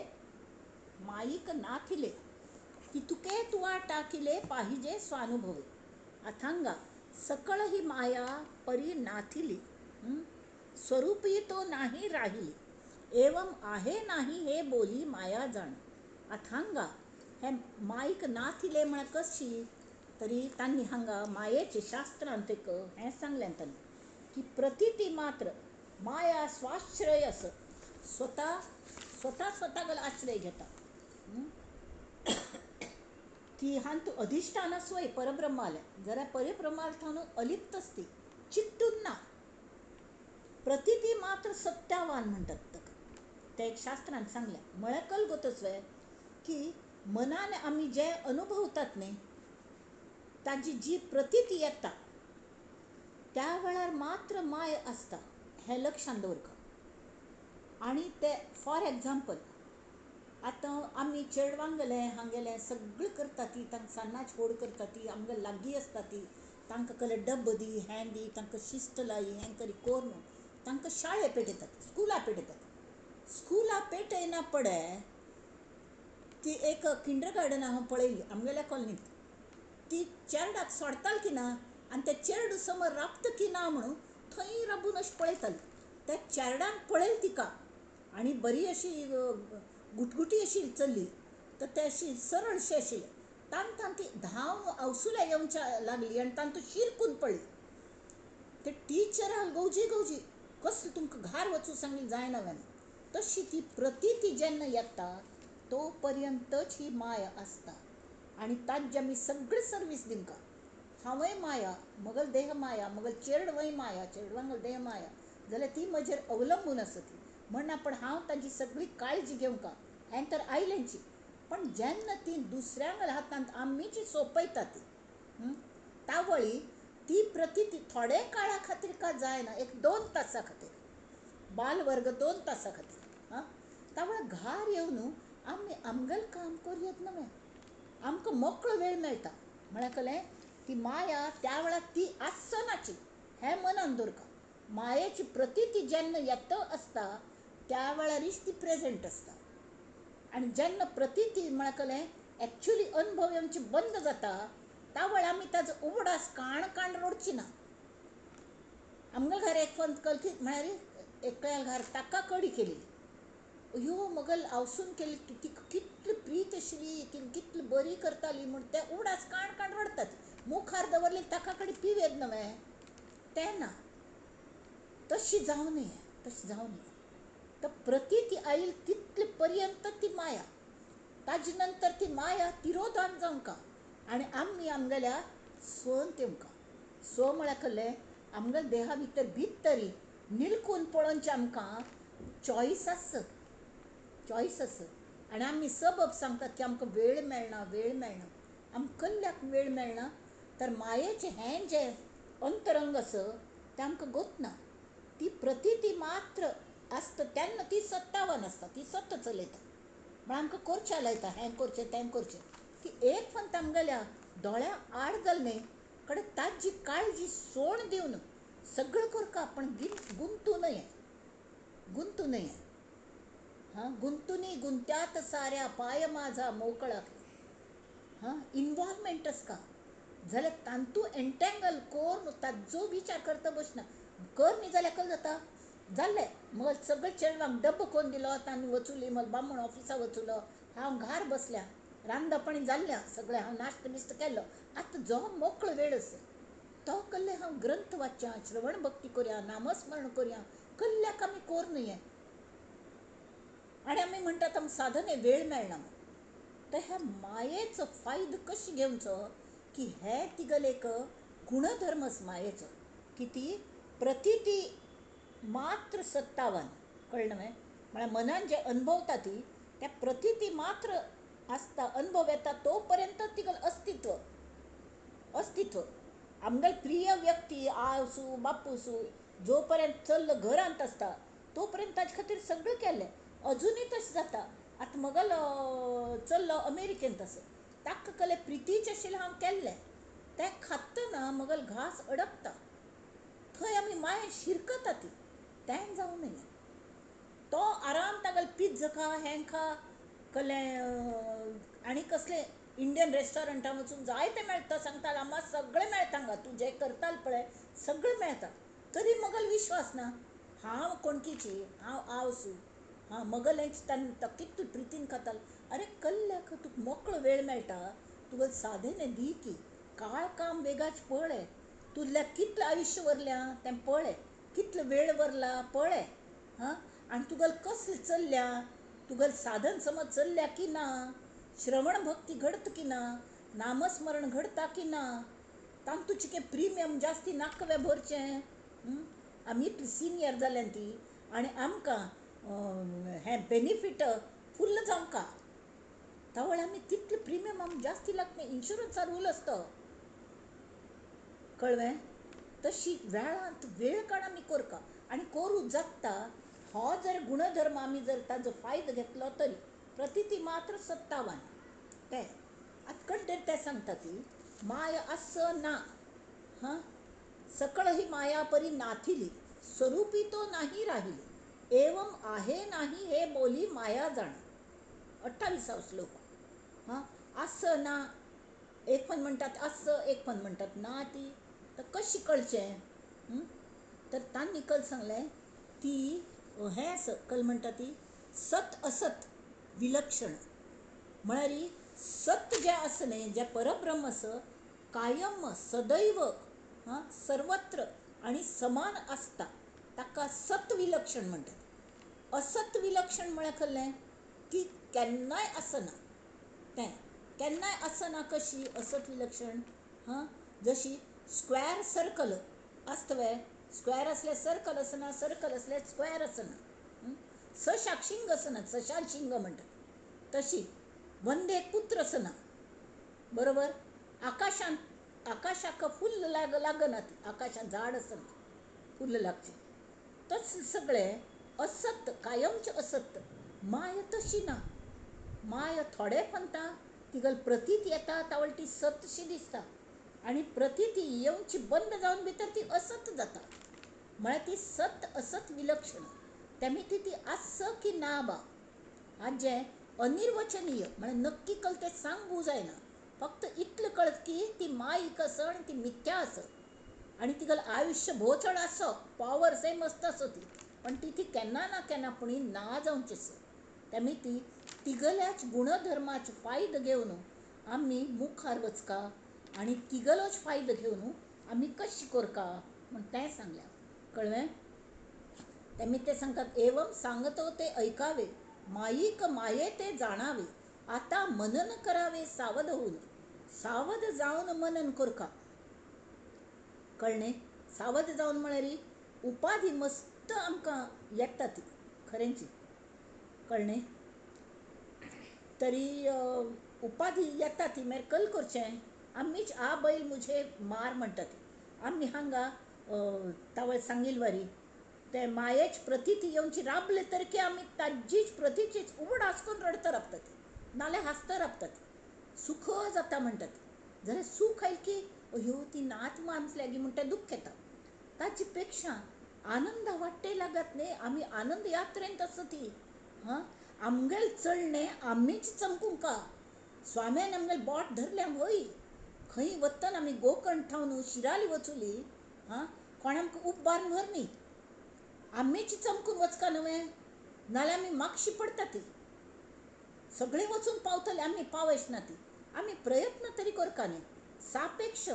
माईक नाथिले तितुके तुवा टाकिले पाहिजे स्वानुभवे. अथांगा सकळ ही माया परी नाथिली, स्वरूपी तो नाही राहिली, एवं आहे नाही हे बोली माया जाण. अथांगा हे माईक नाथिले म्हळ्यार कशी तरी तांणी हांगा मायेचे शास्त्रांत एक हें सांगलें तांणी की प्रतिती मात्र माया स्वाश्रय अस, स्वता स्वता स्वता आश्रय घेता. ती हांतू अधिष्ठान स्वय परब्रह्मालें, जाल्यार परब्रह्माल अलिप्त असती, चिकटून ना. प्रतिती मात्र सत्यावान म्हणटात ताका, तें एक शास्त्रान सांगलें. म्हळ्यार कल गोतस्वे की मनान आमी जे अनुभवतात न्ही ताजी जी प्रतिती येता त्या वेळार मात्र माय आसता हें लक्षांत दवरता. आनी ते फॉर एग्जाम्पल आतां आमी चेडवांक गेले हांगेलें सगळें करता ती, तांकां सान्नाच फोड करता ती, आमगे लागीं आसता ती, तांकां कसले डब्बो दी हें दी, तांकां शिस्त लाय हें करी कोर न्हू तांकां शाळे पेटयतात, स्कुला पेटयतात. स्कुला पेटयना पडे ती एक किंडर गार्डन हांव पळयली आमगेल्या कॉलनींत, ती चेरडाक सोडताल की ना आनी ते चेरडू समोर राबता की ना म्हणून थंय राबून अशें पळयताली. त्या चेरडान पळयली तिका आनी बरी अशी गुटगुटी अशी चल्ली, तर ते अशी सरळशी आशिल्ली. तांकां ती धांव आवसुल्या येवच्या लागली आनी तांतूं शिरकून पडली. ते टिचराक गवजी गवजी कसलें तुमकां घार वचूं सांगली जायना वेना. तशी ती प्रतिती जेन्ना येता तो पर्यंतच ही माया आसता आनी ताज्जे आमी सगळी सर्वीस दिवंका. हांवय माया, मगल देह माया, मगल चेडवय माया, चेडवांगल देह माया, जाल्यार ती म्हजेर अवलंबून आसा ती म्हण पण हांव ताजी सगळी काळजी घेवंका हें तर आयलेंची. पण जेन्ना ती दुसऱ्यांक हातांत आमीची सोंपयता ती तावळी ती प्रतिती थोडे काळा खातीर का जायना, एक 2 तासां खातीर, बालवर्ग 2 तासां खातीर. हां, तावळ घार येवन आमी आमगेलें काम करूं न्हय, आमकां मोकळो वेळ मेळटा. म्हळ्यार कळ्ळें ती माया त्या वेळार ती आसनाची हें मनान दवरका. मायेची प्रतिती जेन्ना येता आसता त्या वेळारीच ती प्रेजेंट आसता. आनी जेन्ना प्रतिती म्हळ्यार कळ्ळें एक्चुली अनुभव आमची बंद जाता त्या वेळार आमी ताजो उगडास काण काण रडची ना. आमगेल्या घरा एक फोन कलकी म्हळ्यार एकल्या घर ताका कडी केली, अयो मगल आवसून केली तिका कितली प्रीत आशिल्ली, ती कितली बरी करताली म्हूण ते उडास काण काण रडटात. मुखार दवरले ताका कडेन पिवेद नवें तें ना. तशी जावं नये, तशी जावं नये. तर प्रतीती आयल तितले पर्यंत ती माया, ताजे नंतर ती माया तिरोधान जावंका आनी आमी आमगेल्या स्वंत येवंका. स्व म्हळ्यार कसलें? आमगेल्या देहा भितर भितरी निलकून पळोवचें आमकां चॉयस आस, चॉयस आस. आनी आमी सबब सांगतात की आमकां वेळ मेळना, वेळ मेळना. आमकां कल्ल्याक वेळ मेळना तर मायेचें हें जें अंतरंग आसा तें आमकां गोतना. ती प्रतीती मात्र आसता तेन्ना ती सत्तावन आसता, ती सत्त चलयता. म्हळ्यार आमकां करचें लायता, हें करचें तें करचें. ती एक फक्त आमगेल्या दोळ्या आड जालें न्ही कडेन ताजी काळजी सोड दिवन सगळें करका, पण गुंतू नये, गुंतू नये. हां, गुंतुनी गुंत्यात साऱ्या पाय माझा मोकळा. हां, इनवॉल्वमेंट आसका जाल्यार तांतू एन्टेंगल करून ताजो विचार करता बसना. कर न्ही जाल्यार कशें जाता? जालें मग सगळें चेडवांक डब्बो करून दिलो, तांणी वचुली, मग बामण ऑफिसा वचुलो, हांव घार बसल्या, रांदपणी जाल्लें सगळें, हांव नाश्तो बिश्तो केल्लो. आतां जो मोकळो वेळ आसा तो कल्ले हांव ग्रंथ वाचया, श्रवण भक्ती करया, नामस्मरण करया, कल्ल्याक आमी कोर न्हय. आनी आमी म्हणटात आमकां साधने वेळ मेळना. तर ह्या मायेचो फायदो कशें घेवचो की हे तिगेलो एक गुणधर्म आसा मायेचो की ती प्रतिती मात्र सत्तावन. कळ्ळें न्हय? म्हळ्यार मनान जें अनुभवता ती त्या प्रतिती मात्र आसता, अनुभव येता तो पर्यंत तिगेलें अस्तित्व, अस्तित्व. आमगेले प्रिय व्यक्ती आवसू बापूसू जो पर्यंत चल्ल घरांत आसता तो पर्यंत ताजे खातीर सगळें केल्लें. अजुनूय तशें जाता. आतां मगलो चल्लो अमेरिकेंत आसा, ताका कसलें प्रितीचें आशिल्लें हांव केल्लें, तें खातना मगल घास अडकता, थंय आमी माया शिरकता ती, तें जावं नये. तो आराम तागेलो पिझ्झा खा, हें खा, कसलें आनी कसलें इंडियन रेस्टॉरंटान वचून जायतें मेळटा, सांगता आम्हा सगळें मेळटा हांगा, तूं जें करताल पळय सगळें मेळटा. तरी मगल विश्वास ना, हांव कोणकीची, हांव आवसू, हां मगलें तांकां कितू प्रितीन खाताल. अरे कल्ल्याक तुका मोकळो वेळ मेळटा, तुका साधने दी की काळ काम वेगाच पळय, तुजल्या कितलें आयुश्य वरल्या तें पळय, कितलो वेळ वरला पळय. हां, आनी तुगेलें कसलें चल्ल्या, तुगेलें साधन समज चल्ल्या की ना, श्रवण भक्ती घडता की ना, नामस्मरण घडता की ना, तांतूचें कितें प्रिमियम जास्ती नाका वे भरचें. आमी इतली सिनियर जाल्यान ती आनी आमकां हें बेनिफीट फुल्ल जावंका तवळ आमी तितले प्रिमियम आमकां जास्ती लागता. इन्शुरन्सा रूल आसता, कळ्ळें? तशी वेळांत वेळ काड आमी करका आनी करूं जाता. हो जर गुणधर्म आमी जर ताजो फायदो घेतलो तरी प्रतिती मात्र सत्तावन. तें आतां कड्डेर तें सांगता ती माया आस ना. हां, सकळ ही माया परी नाथिली, स्वरूपी तो नाही राहिली, एवम आहे नाही हे बोली माया जाण. 28 श्लोक. हां, आस ना, एक पण म्हणटात आस, एक पण म्हणटात ना, ती तर कशी कळचें? तर तांणी कल सांगलें ती हें आसा, कल म्हणटा ती सत असत विलक्षण. म्हळ्यार सत जें आसा न्ही, जें परब्रह्म आसा, कायम सदैव हां सर्वत्र आनी समान आसता, ताका सत विलक्षण म्हणटात. असत विलक्षण म्हळ्यार कसलें की केन्नाय आसना, तें केन्नाय आसना. कशी असत विलक्षण? हां, जशी स्क्वेअर सर्कल आसता वे, स्क्वेअर आसल्यार सर्कल आसना, सर्कल आसल्यार स्क्वेअर आसना. सशाक शिंग आसना, सशाक शिंग म्हणटात. तशी वंदेक पुत्र आसना, बरोबर? आकाशान आकाशाक फुल्ल लागना, ती आकाशान झाड आसना फुल्ल लागचें. तस सगळें असत, कायमचें असत. माया तशी ना. माया थोडे पंता तिगल प्रतीत येता तावळ ती सतशी दिसता आनी प्रतीती येवची बंद जावन भितर ती असत जाता. म्हळ्यार ती सत असत विलक्षण. तेमी ती ती आस की ना बा हाजें अनिर्वचनीय, म्हळ्यार नक्की कल तें सांगू जायना. फक्त इतलें कळत की ती मायक आसा आनी ती मिथ्या आसा आनी तिगेलें आयुश्य भोव चड आसा, पावर सेम आसता आसो ती, पण ती ती केन्ना ना केन्ना पुणी ना जावची आसा. तेमी ती तिगल्याच गुणधर्माचो फायदो घेवन आमी मुखार वचका आनी तिगलोच फायदो घेवन आमी कशें करका म्हूण तें सांगलें. कळ्ळें? तेमी ते सांगतात एवम सांगतो ते ऐकावे, माईक माये ते जाणावे, आतां मनन करावे सावध होऊन. सावध जावन मनन करका. कळ्ळें? सावध जावन म्हळ्यार उपाधी मस्त आमकां येता ती खरेंची. कळ्ळें? तरी उपाधी येता ती मागीर कल करचें आमीच आ बैल मुझे मार म्हणटा ती. आमी हांगा तावळ सांगील वारी ते मायेच प्रतिती येवची राबले तर की आमी ताजीच प्रतिचीच उगडास करून रडत राबता ती, नाल्यार हांसत राबता ती, सुख जाता म्हणटा ती. जाल्यार सूख आयल की अयो ती नाच आमचे लागीं म्हणटा दुख्ख येता. ताचे पेक्षा आनंदा वाडटे लागत न्ही, आमी आनंद यात्रेंत आसा ती. हां, आमगेल चलणें आमीच चमकूंका. स्वाम्यान आमगेल बोट धरलें वय खंय वतना आमी गोकर्ण थावन शिराली वचुली. हां, कोण आमकां उबारून व्हर न्ही, आमीच चमकून वचका न्हय, नाल्यार आमी मागशी पडटा ती. सगळें वचून पावतले आमी पावस ना ती. आमी प्रयत्न तरी करका न्ही, सापेक्ष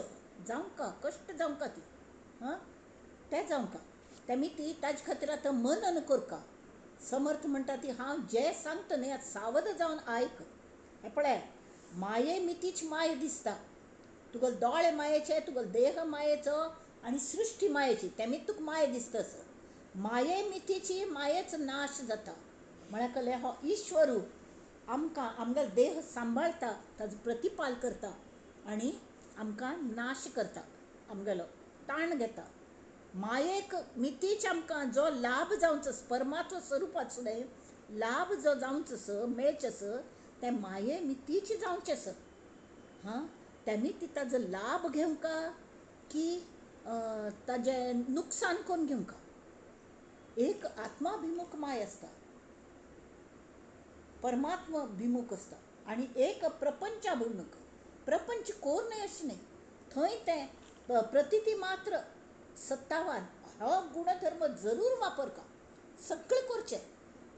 जावंका, कश्ट जावंका ती. हां, तें जावंका. तेमी ती ताजे खातीर आतां मनन करका. समर्थ म्हणटा ती हांव जें सांगता न्ही आतां सावध जावन आयक. हें पळय, माये मितीच माय दिसता. तुगेले दोळे मायेचे, तुगेलो देह मायेचो आनी सृश्टी मायेची, तेमी तुका माय दिसता. असो माये मितीची मायेचो नाश जाता. म्हळ्यार कळ्ळें, हो ईश्वरू आमकां आमगेलो देह सांबाळटा, ताजो प्रतिपाल करता आनी आमकां नाश करता, आमगेलो ताण घेता. मायेक मितीच आमकां जो लाभ जावचो आसा, परमात्मा स्वरुपांत सुद्दां लाभ जो जावचो आसा, मेळचो आसा, तें माये मितीच जावचें आसा. हां, तेमी ती ताजो लाभ घेवंका की ताजें नुकसान करून घेवंका. एक आत्माभिमुख माय आसता, परमात्माभिमुख आसता, आनी एक प्रपंचाभिमुख. प्रपंच कोर न्हय अशें न्हय, थंय तें प्रतिती मात्र सत्तावान हो गुणधर्म जरूर वापरका. सगळें करचें,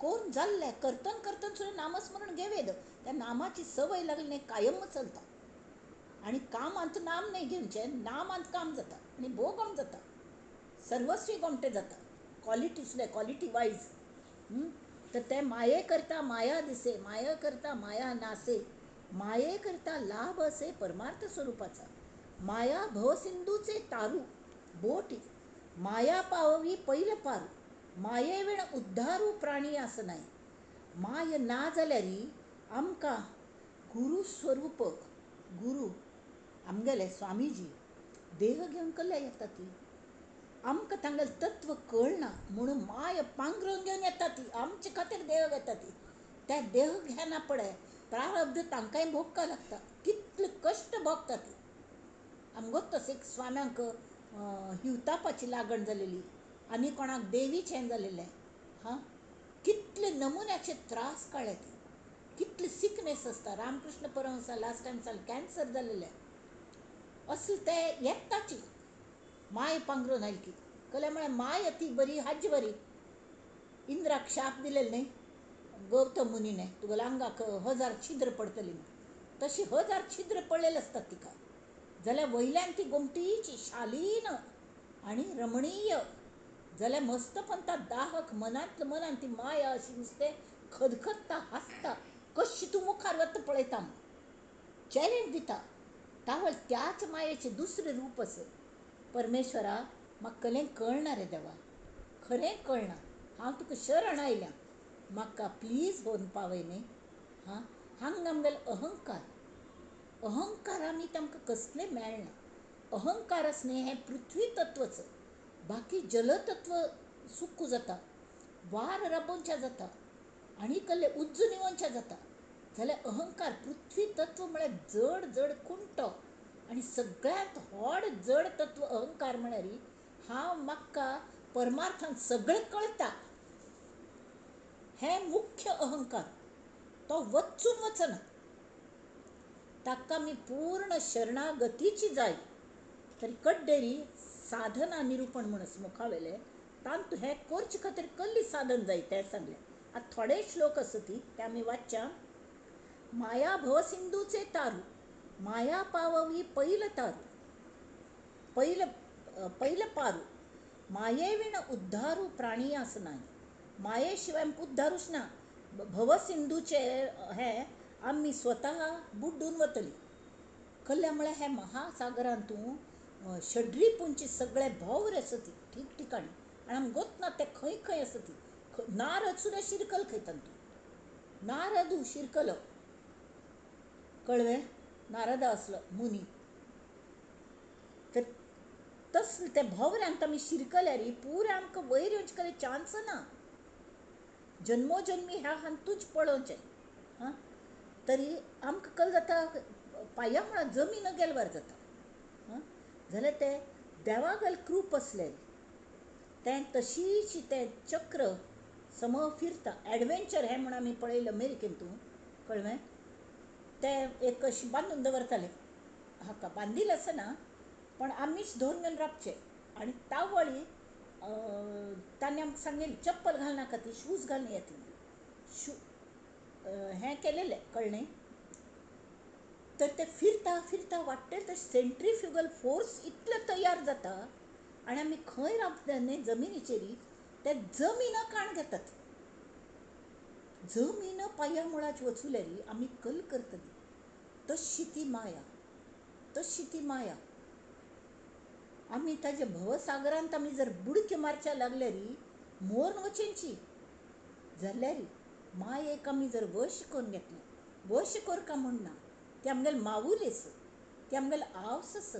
कोरून जाल्लें करतन करतन सुद्दां नामस्मरण घेवेद. त्या नामाची सवय लागली न्हय कायम चलता. आनी कामांत नाम न्हय घेवचें, नामांत काम जाता आनी भोव गोम जाता, सर्वस्वी गोमटें जाता. क्वॉलिटी सुद्दां क्वॉलिटी वायज. तर ते माये करता माया दिसे, माया करता माया नासे, माये करता लाभ असे परमार्थ स्वरूपाचा. माया भवसिंधूचे तारू बोटी, माया पाववी पैल पारू, माये विण उद्धारू प्राणी आस नाय. माय ना जाल्यार आमकां गुरू स्वरूप, गुरू आमगेले स्वामीजी देह घेवन कल्ल्या येता ती. आमकां तांगेलें तत्व कळना म्हणून माय पांगरून घेवन येता ती, आमचे खातीर देह घेता ती. त्या देह घेना पळय प्रारब्ध तांकांय भोगपाक लागता, कितले कश्ट भोगता ती. आमगो तस एक स्वाम्यांक हिवतापाची लागण जालेली, आनी कोणाक देवीचें जालेलें. हां, कितले नमुन्याचे त्रास काडले ती, कितले सिकनेस आसता. रामकृष्ण परमहंसा लास्ट टायम साल कॅन्सर जालेलें. असले ते येताची माय पांगरून आयली की. कळ्ळें? म्हळ्यार माय ती बरी हाजी बरी. इंद्राक शाप दिलेले न्हय गौतम मुनीने, तुगेल्या आंगाक 1000 छिद्र पडटली म्हूण. तशी 1000 छिद्र पडलेले आसतात तिका. जाल्यार वयल्यान ती गोमटीची शालीन आनी रमणीय, जाल्यार मस्तपंता दाहक मनांतल्या मनान ती माया अशी नुस्तें खदखदता, हांसता, कशी तूं मुखार वता पळयता म्हूण चॅलेंज दिता. तावळ त्याच मायेचें दुसरें रूप आसा. परमेश्वरा म्हाका कलें कळना रे देवा, खरें कळना, हांव तुका शरण आयल्या, म्हाका प्लीज व्हरून पावय न्ही. हां, हांगा आमगेलो अहंकार, अहंकार आमी तांकां कसलें मेळना. अहंकार आसलें हें पृथ्वी तत्वच, बाकी जलतत्व सुक्कू जाता, वार राबोवच्या जाता आनी कसलें उज्जू निवोवच्या जाता. जाल्यार अहंकार पृथ्वी तत्व म्हळ्यार जड जड खुंटो, आनी सगळ्यांत व्हड जड तत्व अहंकार म्हळ्यार हांव म्हाका परमार्थान सगळें कळटा हें मुख्य अहंकार. तो वचून वचना, ताका आमी पूर्ण शरणागतीची जाय. तरी कड्डेरी साधना निरूपण म्हूण मुखावेलें तांतू हें करचे खातीर कसली साधन जाय तें सांगलें. आतां थोडे श्लोक आसा ती ते आमी वाचच्या. माया भवसिंधूचे तारू, माया पाववी पैल तारू, पैल पैल पारू, माये विण उद्धारू प्राणियास नाही. माये शिवाय आमकां उद्धारूच ना. भवसिंधूचे हे आमी स्वता बुड्डून वतली. कल्ल्या म्हळ्यार हे महासागरांतू षड्रिपूंचे सगळे भोंवर आसा ती ठीक ठिकाणी आनी आमकां गोत ना ते खंय खंय आसा ती. नारद सुद्दां शिरकल खंय तातूंत, नारदू शिरकलो, कळ्ळें? नारदा असलो मुनी. तर तसले ते भोंवऱ्यांत आमी शिरकल्यार पुराय आमकां वयर येवचे कडेन चान्स ना. जन्मोजन्मी ह्या हातूंच पळोवचें. हां, तरी आमकां कल जाता पांया मुळां जमीन गेलवार जाता. हां, जाल्यार ते देवागल कृप आसलें तें तशीच तें चक्र सम फिरता. एडवेंचर हें म्हूण आमी पळयलें अमेरिकेंत, तूं कळ्ळें? तें एक अशें बांदून दवरताले, हाका बांदिल्लें आसना पण आमीच धरून घेवन राबचें. आनी तावळी तांणी आमकां सांगिल्लें चप्पल घालनाका, ती शूज घालून येता. शू हें केलेलें, कळ्ळें? तर ते फिरता फिरता वाडटले तशें सेंट्रीफ्युगल फोर्स इतलो तयार जाता आनी आमी खंय रावता न्हय जमिनीचेर, ते जमीन काण घेतात. जमीन पांया मुळाच वचुल्यार आमी कल करतली. तशी ती माया, तशी ती माया. आमी ताजे भवसागरांत आमी जर बुडक्यो मारच्या लागल्यार मोर्न वचेंची. जाल्यार मायेक आमी जर वश करून घेतली, वश करका म्हूण ना, ती आमगेली मावुली आसा, ती आमगेली आवस आसा.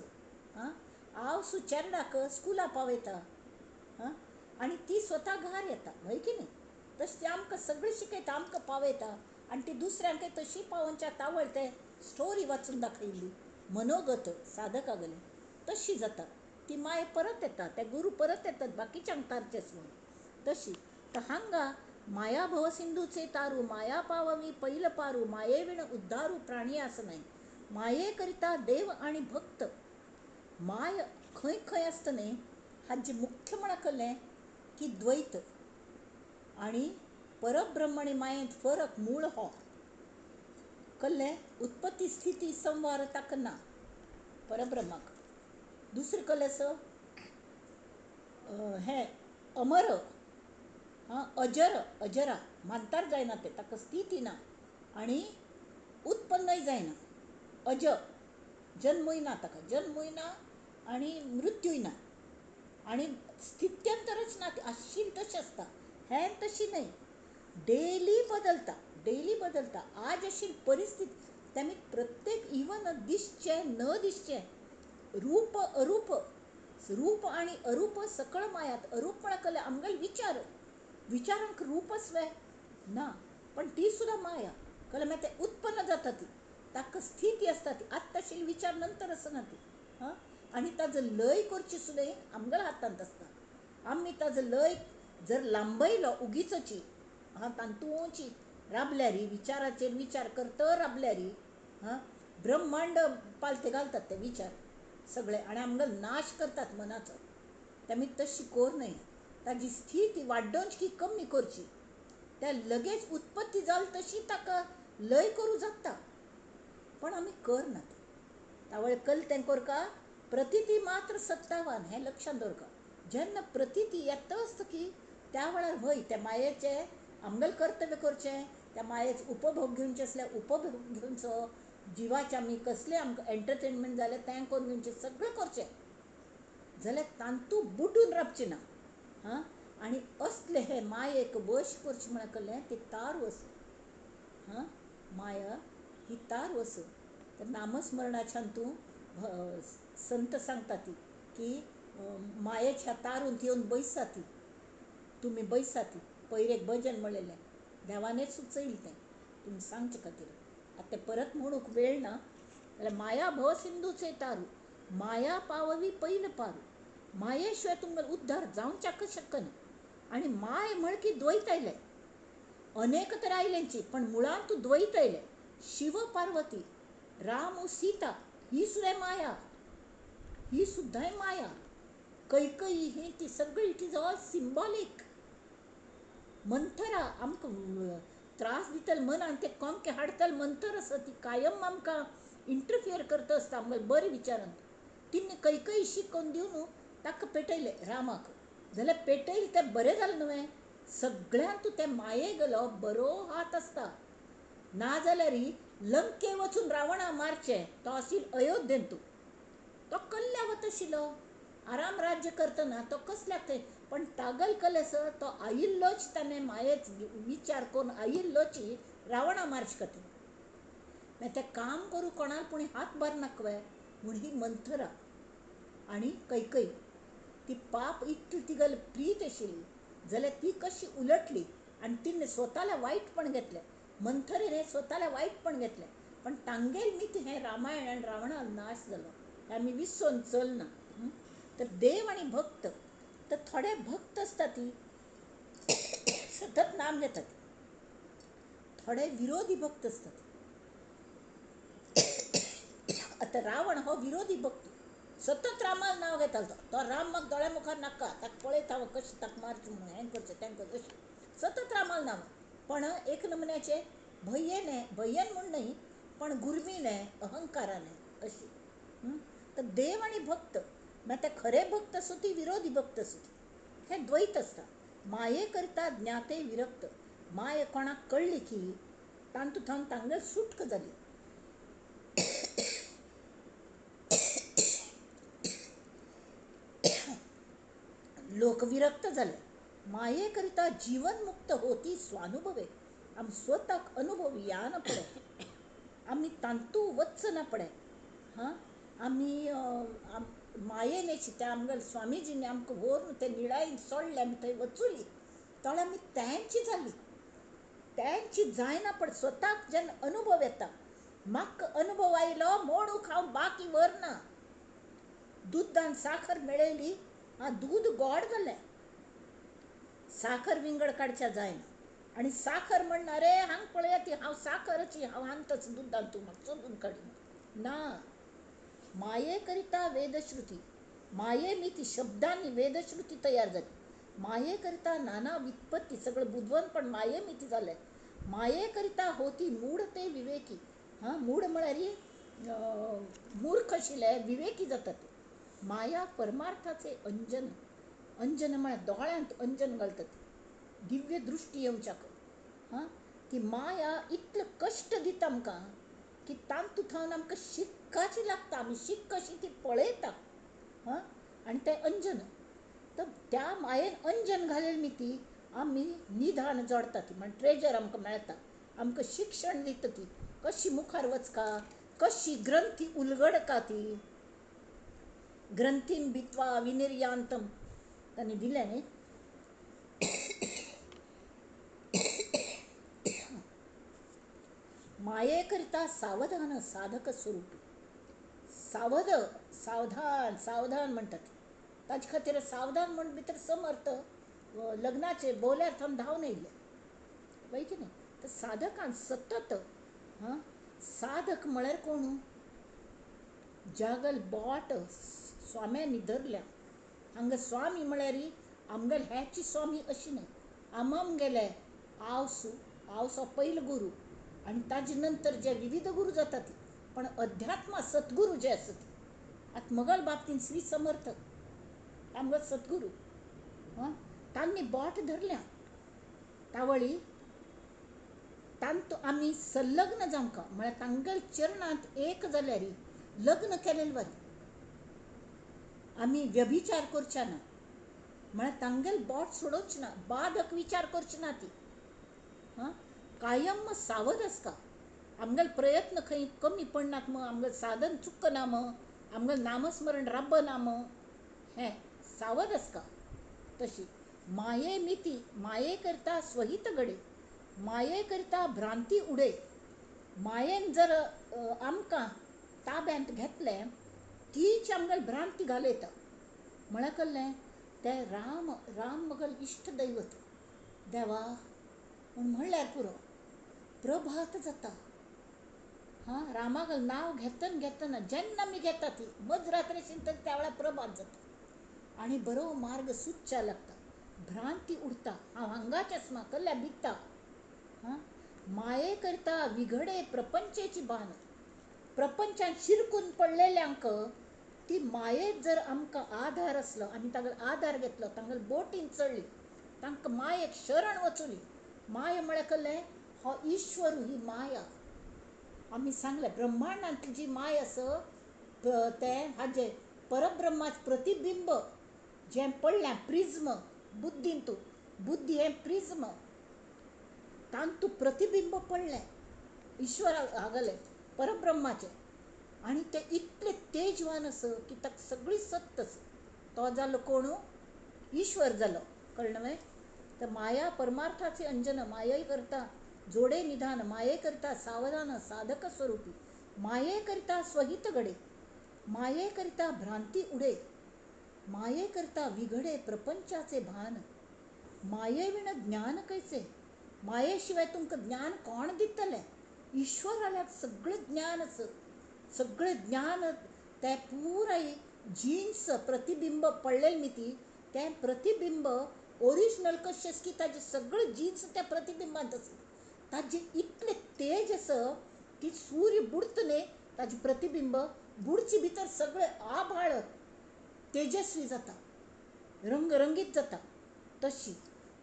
आं, आवस चेरडाक स्कुला पावयता, आं, आनी ती स्वता घार येता, हय की न्ही? तशें ती आमकां सगळें शिकयता, आमकां पावयता आनी ती दुसऱ्यांकय तशी पावोवच्या तावळ ते स्टोरी वाचून दाखयल्ली मनोगत साधकागले तशी जाता. ती माया परत येता, ते गुरू परत येतात बाकीच्यांक तारचे म्हणून तशी. तर हांगा माया भवसिंधूचे तारू, माया पाववी पैल पारू, माये विण उद्धारू प्राणी आस नाही. माये करिता देव आनी भक्त. माय खंय खंय आसता न्ही, हाजें मुख्य म्हळ्यार कळ्ळें की द्वैत आनी परब्रह्म आनी मायेंत फरक मूळ हो. कळ्ळें? उत्पत्ती स्थिती संवार ताका ना परब्रह्माक. दुसरें कळ्ळें आसा हें अमर, हां, अजर, अजरा मानतार जायना तें, ताका स्थिती ना आनी उत्पन्नय जायना. अज जन्मूय ना ताका, जन्मूय ना आनी मृत्यूय ना आनी स्थित्यंतरच ना, आशिल्लें तशें आसता. हें तशी न्हय, डेली बदलता, डेली बदलता. आज अशी परिस्थिती तेमी प्रत्येक इवन दिसचें न दिसचें रूप अरूप, रूप आनी अरूप सकळ मायात. अरूप म्हळ्यार कळ्ळें आमगेले विचार, विचारांक रूप आसवे ना, पण ती सुद्दां माया. कळ्ळें? मागीर तें उत्पन्न जाता, ती ताका स्थिती आसता, ती आत्तां आशिल्ले विचार नंतर आसना ती. हां, आनी ताजो लय करची सुद्दां आमगेल्या हातांत आसता. आमी ताजो लय जर लांबयलो उगीचची, हां, तातूंची राबल्यार, विचाराचेर विचार करत राबल्यार, हां, ब्रह्मांड पालथे घालतात ते विचार सगळे आनी आमगेलो नाश करतात मनाचो. तेमी तशी कोर न्हय, ताजी स्थिती वाडोवची की कमी करची, त्या लगेच उत्पत्ती जाली तशी ताका लय करूं जाता, पण आमी करनात. तावळ कल तें करका प्रतिती मात्र सत्तावान हें लक्षांत दवरका. जेन्ना प्रतिती येता आसता की त्या वेळार व्हय त्या मायेचें आमगेलें कर्तव्य करचें, त्या मायेचो उपभोग घेवचे आसल्यार उपभोग घेवचो, जिवाचें आमी कसलें आमकां एंटरटेनमेंट जाल्यार तें करून घेवचें, सगळें करचें, जाल्यार तातूंत बुडून रावचें ना. हां, आनी असलें हें मायेक वश करचें म्हळ्यार कळ्ळें ती तारू आसा. हां, माया ही तारू आसा. तर नामस्मरणाच्यान तूं संत सांगता ती की मायेच्या तारून येवन बैसा ती, तुमी बैसा ती. पयर एक भजन म्हणलेलें देवानूच सुचयलें तें तुमी सांगचे खातीर, आतां तें परत म्हणूंक वेळ ना. जाल्यार माया भव सिंधूचे तारू, माया पाववी पैल पारू, माये शिवाय तुमकां उद्धार जावच्याकच शकना. आनी माय म्हळ की द्वैत आयलें, अनेक तर आयल्यांची पण मुळांत द्वैत आयलें. शिव पार्वती, राम सीता ही सुद्दां माया, ही सुद्दां माया. कैकयी ही ती सगळी it is all symbolic. Manthara आमकां त्रास दितले मनान ते कोंके हाडटले मंथर आसा ती कायम आमकां इंटरफियर करता आसता आमगेले बरे विचारान. तिणे कैकयी शिकोवन दिवन ताका पेटयलें रामाक. जाल्यार पेटयलें तें बरें जालें न्हय. सगळ्यांत ते माये गेलो बरो हात आसता. नाजाल्यार लंके वचून रावणा मारचें तो आशिल्लो अयोध्येंत, तो कल्ल्या वता आशिल्लो आराम राज्य करतना तो कसल्याक थंय. पण तागल कलेसर तो आयिल्लोच ताणें मायेच विचार करून आयिल्लोच रावणा मारचे खातीर. मागीर तें काम करूं कोणाक पूण हात भार नाकवे म्हूण ही मंथरा आनी कैकयी ती पाप इतली तिगेली प्रीत आशिल्ली जाल्यार ती कशी उलटली आनी तिणें स्वतालें वायटपण घेतलें. मंथरेन हें स्वतालें वायटपण घेतलें, पण तांगेल मित हें रामायण आनी रावणा नाश जालो हें आमी विसोन चलना. तर देव आनी भक्त, तर थोडे भक्त आसता ती सतत नाम घेतात, थोडे विरोधी भक्त आसतात. आतां रावण हो विरोधी भक्त, सतत रामाक नांव घेतालो. तो राम म्हाका दोळ्या मुखार नाका, ताका पळयता हांव कशें ताका मारचें म्हणून, हें करचें तें करचें अशें सतत रामाक नांव. पण एक नमुन्याचें भंयेन, भंयेन म्हूण न्हय पण गुर्मीने अहंकाराने अशी. तर देव आनी भक्त, मागीर ते खरे भक्त आसूं ती विरोधी भक्त आसूं ती, हें द्वैत आसता. माये करता ज्ञाते विरक्त. माय कोणाक कळ्ळी की तांतूत थावन तांगेर सुटका जाली. लोक विरक्त जाले. माये करता जीवनमुक्त होती स्वानुभवे. आम स्वताक अनुभव या ना पडे, आमी तांतू वच ना पडे. हां, आमी मायेनेची त्या आमगेले स्वामीजींनी आमकां व्हरून ते निळायन सोडले, आमी थंय वचुली तोळ आमी तेंची जाली. तेंची जायना पण स्वताक जेन्ना अनुभव येता, म्हाका अनुभव आयलो म्हणून हांव बाकी व्हरना. दुदान साखर मेळयली, आं दूद गोड जालें, साखर विंगड काडच्या जायना. आनी साखर म्हणना रे हांग पळया ती हांव साखरची, हांव हांतच दुदान तूं म्हाका सोदून काडून ना. माये करिता वेदश्रुती, माये मिती शब्दांनी वेदश्रुती तयार जाली. माये करिता नाना वित्पत्ती, सगळें बुदवंतपण माये मिती जालें. माये करिता होती मूढ ते विवेकी. हां, मूढ म्हळ्यार मूर्ख आशिल्ले विवेकी जातात. माया परमार्थाचे अंजन. अंजन म्हळ्यार दोळ्यांत अंजन घालतात, दिव्य दृश्टी येवच्याक. हां, ती माया इतले कश्ट दिता आमकां की तांतूत थावन आमकां शिक्काची लागता, आमी शिक्क कशी ती पळयता. हां, आनी तें अंजन, तर त्या मायेन अंजन घालेल न्ही ती आमी निधान जोडटा ती, म्हण ट्रेजर आमकां मेळटा. आमकां शिक्षण दिता ती, कशी मुखार वचका, कशी ग्रंथी उलगडका ती. ग्रंथीन भित्वा विनिर्यांतम तांणी दिलें न्ही. माये करता सावधान साधक स्वरूपी. सावध, सावधान, सावधान म्हणटात ताजे खातीर. सावधान म्हण भितर समर्थ लग्नाचे बोल्यार थावन धांवन येयले वय की न्ही. तर साधकान सतत, हां, साधक म्हळ्यार कोण? जागल बोट स्वाम्यांनी धरल्या. हांगा स्वामी म्हळ्यार आमगेले हेची स्वामी अशी न्हय, आमगेले आवसू, आवसो पयलो गुरू आनी ताजे नंतर जे विविध गुरू जातात, पण अध्यात्मा सद्गुरू जे आसत. आतां मगल बाबतीन श्री समर्थ आमगो सद्गुरू. हां, तांणी बोट धरल्या तावळी तांतू आमी संलग्न जावंक म्हळ्यार तांगेले चरणांत एक जाल्यार लग्न केलेले बरें. आमी व्यभिचार करचे ना म्हळ्यार तांगेले बोट सोडोवचें ना, बाधक विचार करचे ना ती. हां, कायम सावध आसता. आमगेले प्रयत्न खंय कमी पडनात मग, आमगेलें साधन चुकना मग, आमगेलें नामस्मरण राबना मग, हें सावध आसता. तशी माये मिती, माये करता स्वहित घडे, माये करता भ्रांती उडे. मायेन जर आमकां ताब्यांत घेतलें तीच आमगेली भ्रांती घालयता. म्हळ्यार कळ्ळें तें राम, राम मगल इश्ट दैवत देवा म्हूण म्हणल्यार पुरो, प्रभात जाता. हां, रामागेलें नांव घेतना घेतना जेन्ना आमी घेता ती मजरात्रेशीन तर त्या वेळार प्रभात जाता आनी बरो मार्ग सुचच्या लागता. भ्रांती उरता. हांव हांगाच आसमा कसल्या भिता. हां, माये करता विघडे प्रपंचेची भान. प्रपंचान शिरकून पडलेल्यांक ती मायेत जर आमकां आधार आसलो, आमी तांगेलो आधार घेतलो, तांगेले बोटीन चडली, तांकां मायेक शरण वचुली. माया म्हळ्यार कसलें? हो ईश्वर ही माया. आमी सांगलें ब्रह्मांडांतली जी माया आसा तें हाजें परब्रह्माचें प्रतिबिंब जें पडलें प्रिज्म बुद्दींतू, बुद्दी हें प्रिज्म, तांतू प्रतिबिंब पडलें ईश्वरा हागलें परब्रह्माचें, आनी तें इतलें तेजवान आसा की ताका सगळी सत्त आसा. तो जालो कोण? ईश्वर जालो. कळ्ळें न्हय? तर माया परमार्थाचे अंजन, माये करता जोडे निधान, माये करता सावधान साधक स्वरूपी, माये करता स्वहित घडे, माये करता भ्रांती उडे, माये करता विघडे प्रपंचाचे भान, माये विण ज्ञान कैसे? माये शिवाय तुमकां ज्ञान कोण दितलें? ईश्वराल्याक सगळें ज्ञान आसा, सगळें ज्ञान तें पुराय जिन्स प्रतिबिंब पडलेलें न्ही ती, तें प्रतिबिंब ओरिजिनल कशें आसा की ताजें सगळें जिन्स त्या प्रतिबिंबांत आसा. ताजें इतलें तेज आसा की सूर्य बुडता न्ही ताजें प्रतिबिंब बुडचे भितर सगळें आभाळ तेजस्वी जाता, रंगरंगीत जाता. तशी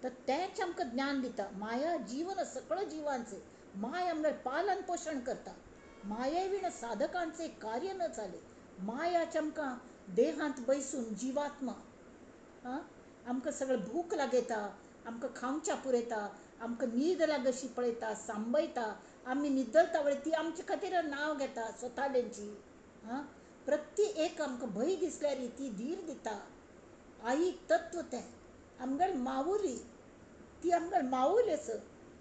तर तेंच आमकां ज्ञान दिता. माया जीवन सगळं जिवांचें, माया म्हळ्यार पालन पोशण करता. माये विण साधकांचे कार्य न चाले. मायाच आमकां देहांत बैसून जिवात्मा आं आमकां सगळें भूक लागयता, आमकां खावच्या पुरयता, आमकां न्हीद लागशी पळयता, सांबयता. आमी न्हिदलता वळी ती आमचे खातीर नांव घेता स्वतालेंची. आं, प्रति एक आमकां भंय दिसल्यार ती धीर दिता. आई तत्व तें आमगेली माऊली, ती आमगेली माऊली आसा,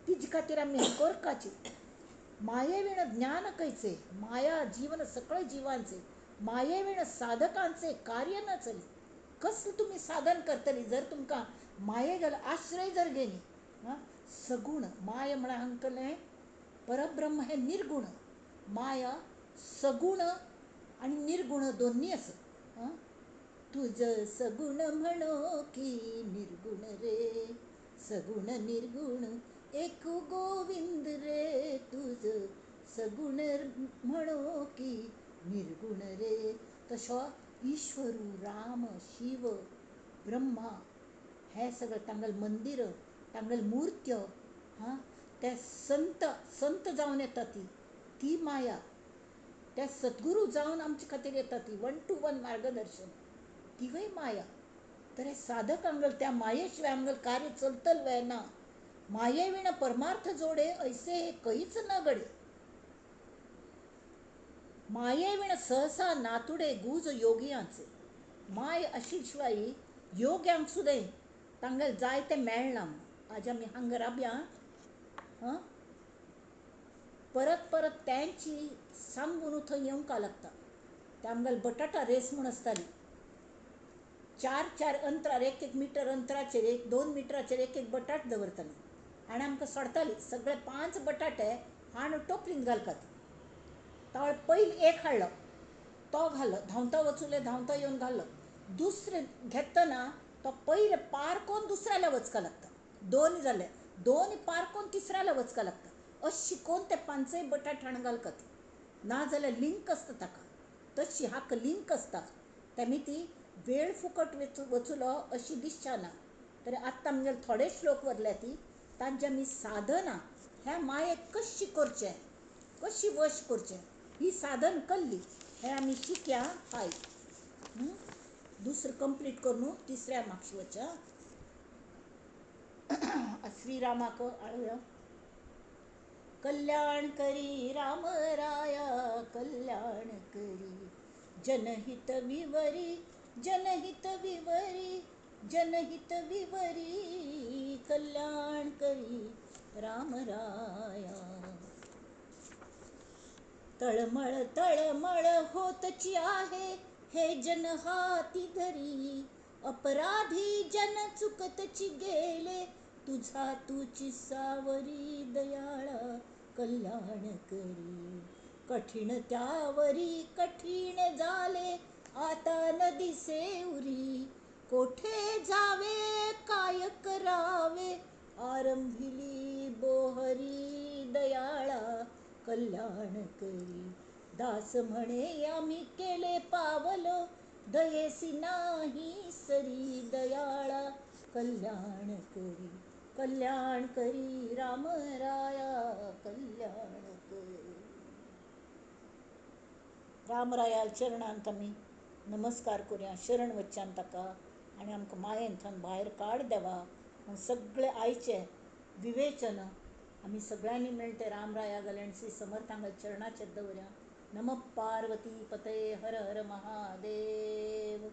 तिजे खातीर आमी हें करपाची. माये विण ज्ञान कैसे? माया जीवन सगळे जिवांचे, माये विण साधकांचे कार्य न चले. कसलें तुमी साधन करतली जर तुमकां माये घाल आश्रय जर घेनी? आं, सगुण माया म्हळ्यार हांगकलें परब्रह्म हें निर्गुण, माया सगुण आनी निर्गुण दोन्ही आसा. आं, तुज सगुण म्हणो की निर्गुण रे, सगुण निर्गुण एक गोविंद रे, तुज सगुण म्हणो की निर्गुण रे. तशो ईश्वरू, राम, शिव, ब्रह्मा हे सगळें तांगेलें मंदिर, तांगेले मूर्त्यो, हां, ते संत संत जावन येता ती, ती माया. ते सद्गुरू जावन आमचे खातीर येता ती, वन टू वन मार्गदर्शन, तिवूय माया. तर हे साधक आमगेले त्या माये शिवाय आमगेलें कार्य चलतलें वे ना. माये विण परमार्थ जोडे ऐसे हे कहीच न घडे. माये विण सहसा नातुडे गुज योगियांचे. माय अशी शिवाय योग्यांक सुद्दां तांगेलें जाय तें मेळना. आज आमी हांगा राबया हां, परत परत तेंची सांगून थंय येवंक लागता. ते आमगेले बटाटा रेस म्हूण आसताली. चार चार अंतरार, एक एक मिटर अंतराचेर, एक 2 मिटराचेर एक एक बटाट दवरताली आनी आमकां सोडताली. सगळे 5 बटाटे हाण टोपलींत घालपाक. तावळ पयलीं एक हाडलो, तो घालो, धांवता वचुले, धांवता येवन घालो. दुसरें घेतना तो पयले पार कोन्न दुसऱ्याला वचका लागता. 2 जाले, 2 पार कोन्न तिसऱ्याला वचका लागता. अशें शिकोवन ते 5 बटाट हाण घालतात. ना जाल्यार लिंक आसता ताका, तशी हाका लिंक आसता. तेमी ती वेळ फुकट वचुलो अशी दिसच्या ना. तर आत्तां आमगेले थोडे श्लोक वरल्या ती तांचे आमी साधना ह्या मायेक कशी करचें, कशी वश करचें, ही साधन कल्ली हें आमी शिकया. हाय, दुसरें कंप्लीट करून तिसऱ्या मागशी वचया. श्रीरामाक आळुया. कल्याण करी राम राया, कल्याण करी, जनहित विवरी, जनहित विवरी, जनहित विवरी, कल्याण करी राम राया. तळमळ तळमळ होतची आहे हे जन हाती धरी, अपराधी जन चुकतची गेले, तुझा तुची सावरी दयाळा कल्याण करी. कठीण त्यावरी कठीण झाले आता न दिसे उरी, कोठे जावे काय करावे, आरंभिली बोहरी दयाळा कल्याण करी. दास म्हणे आम्ही केले पावलो, दयेसी नाही सरी दयाळा कल्याण करी. कल्याण करी रामराया कल्याण करी. रामराया चरणांत आमी नमस्कार करुया, शरण वचच्यान ताका आनी आमकां मायेंतल्यान भायर काड देवा म्हूण सगळें आयचें विवेचन आमी सगळ्यांनी मेळून तें रामराया घालें आनी श्री समर्थांच्या चरणाचेर दवरया. नम पार्वती पतये, हर हर महादेव.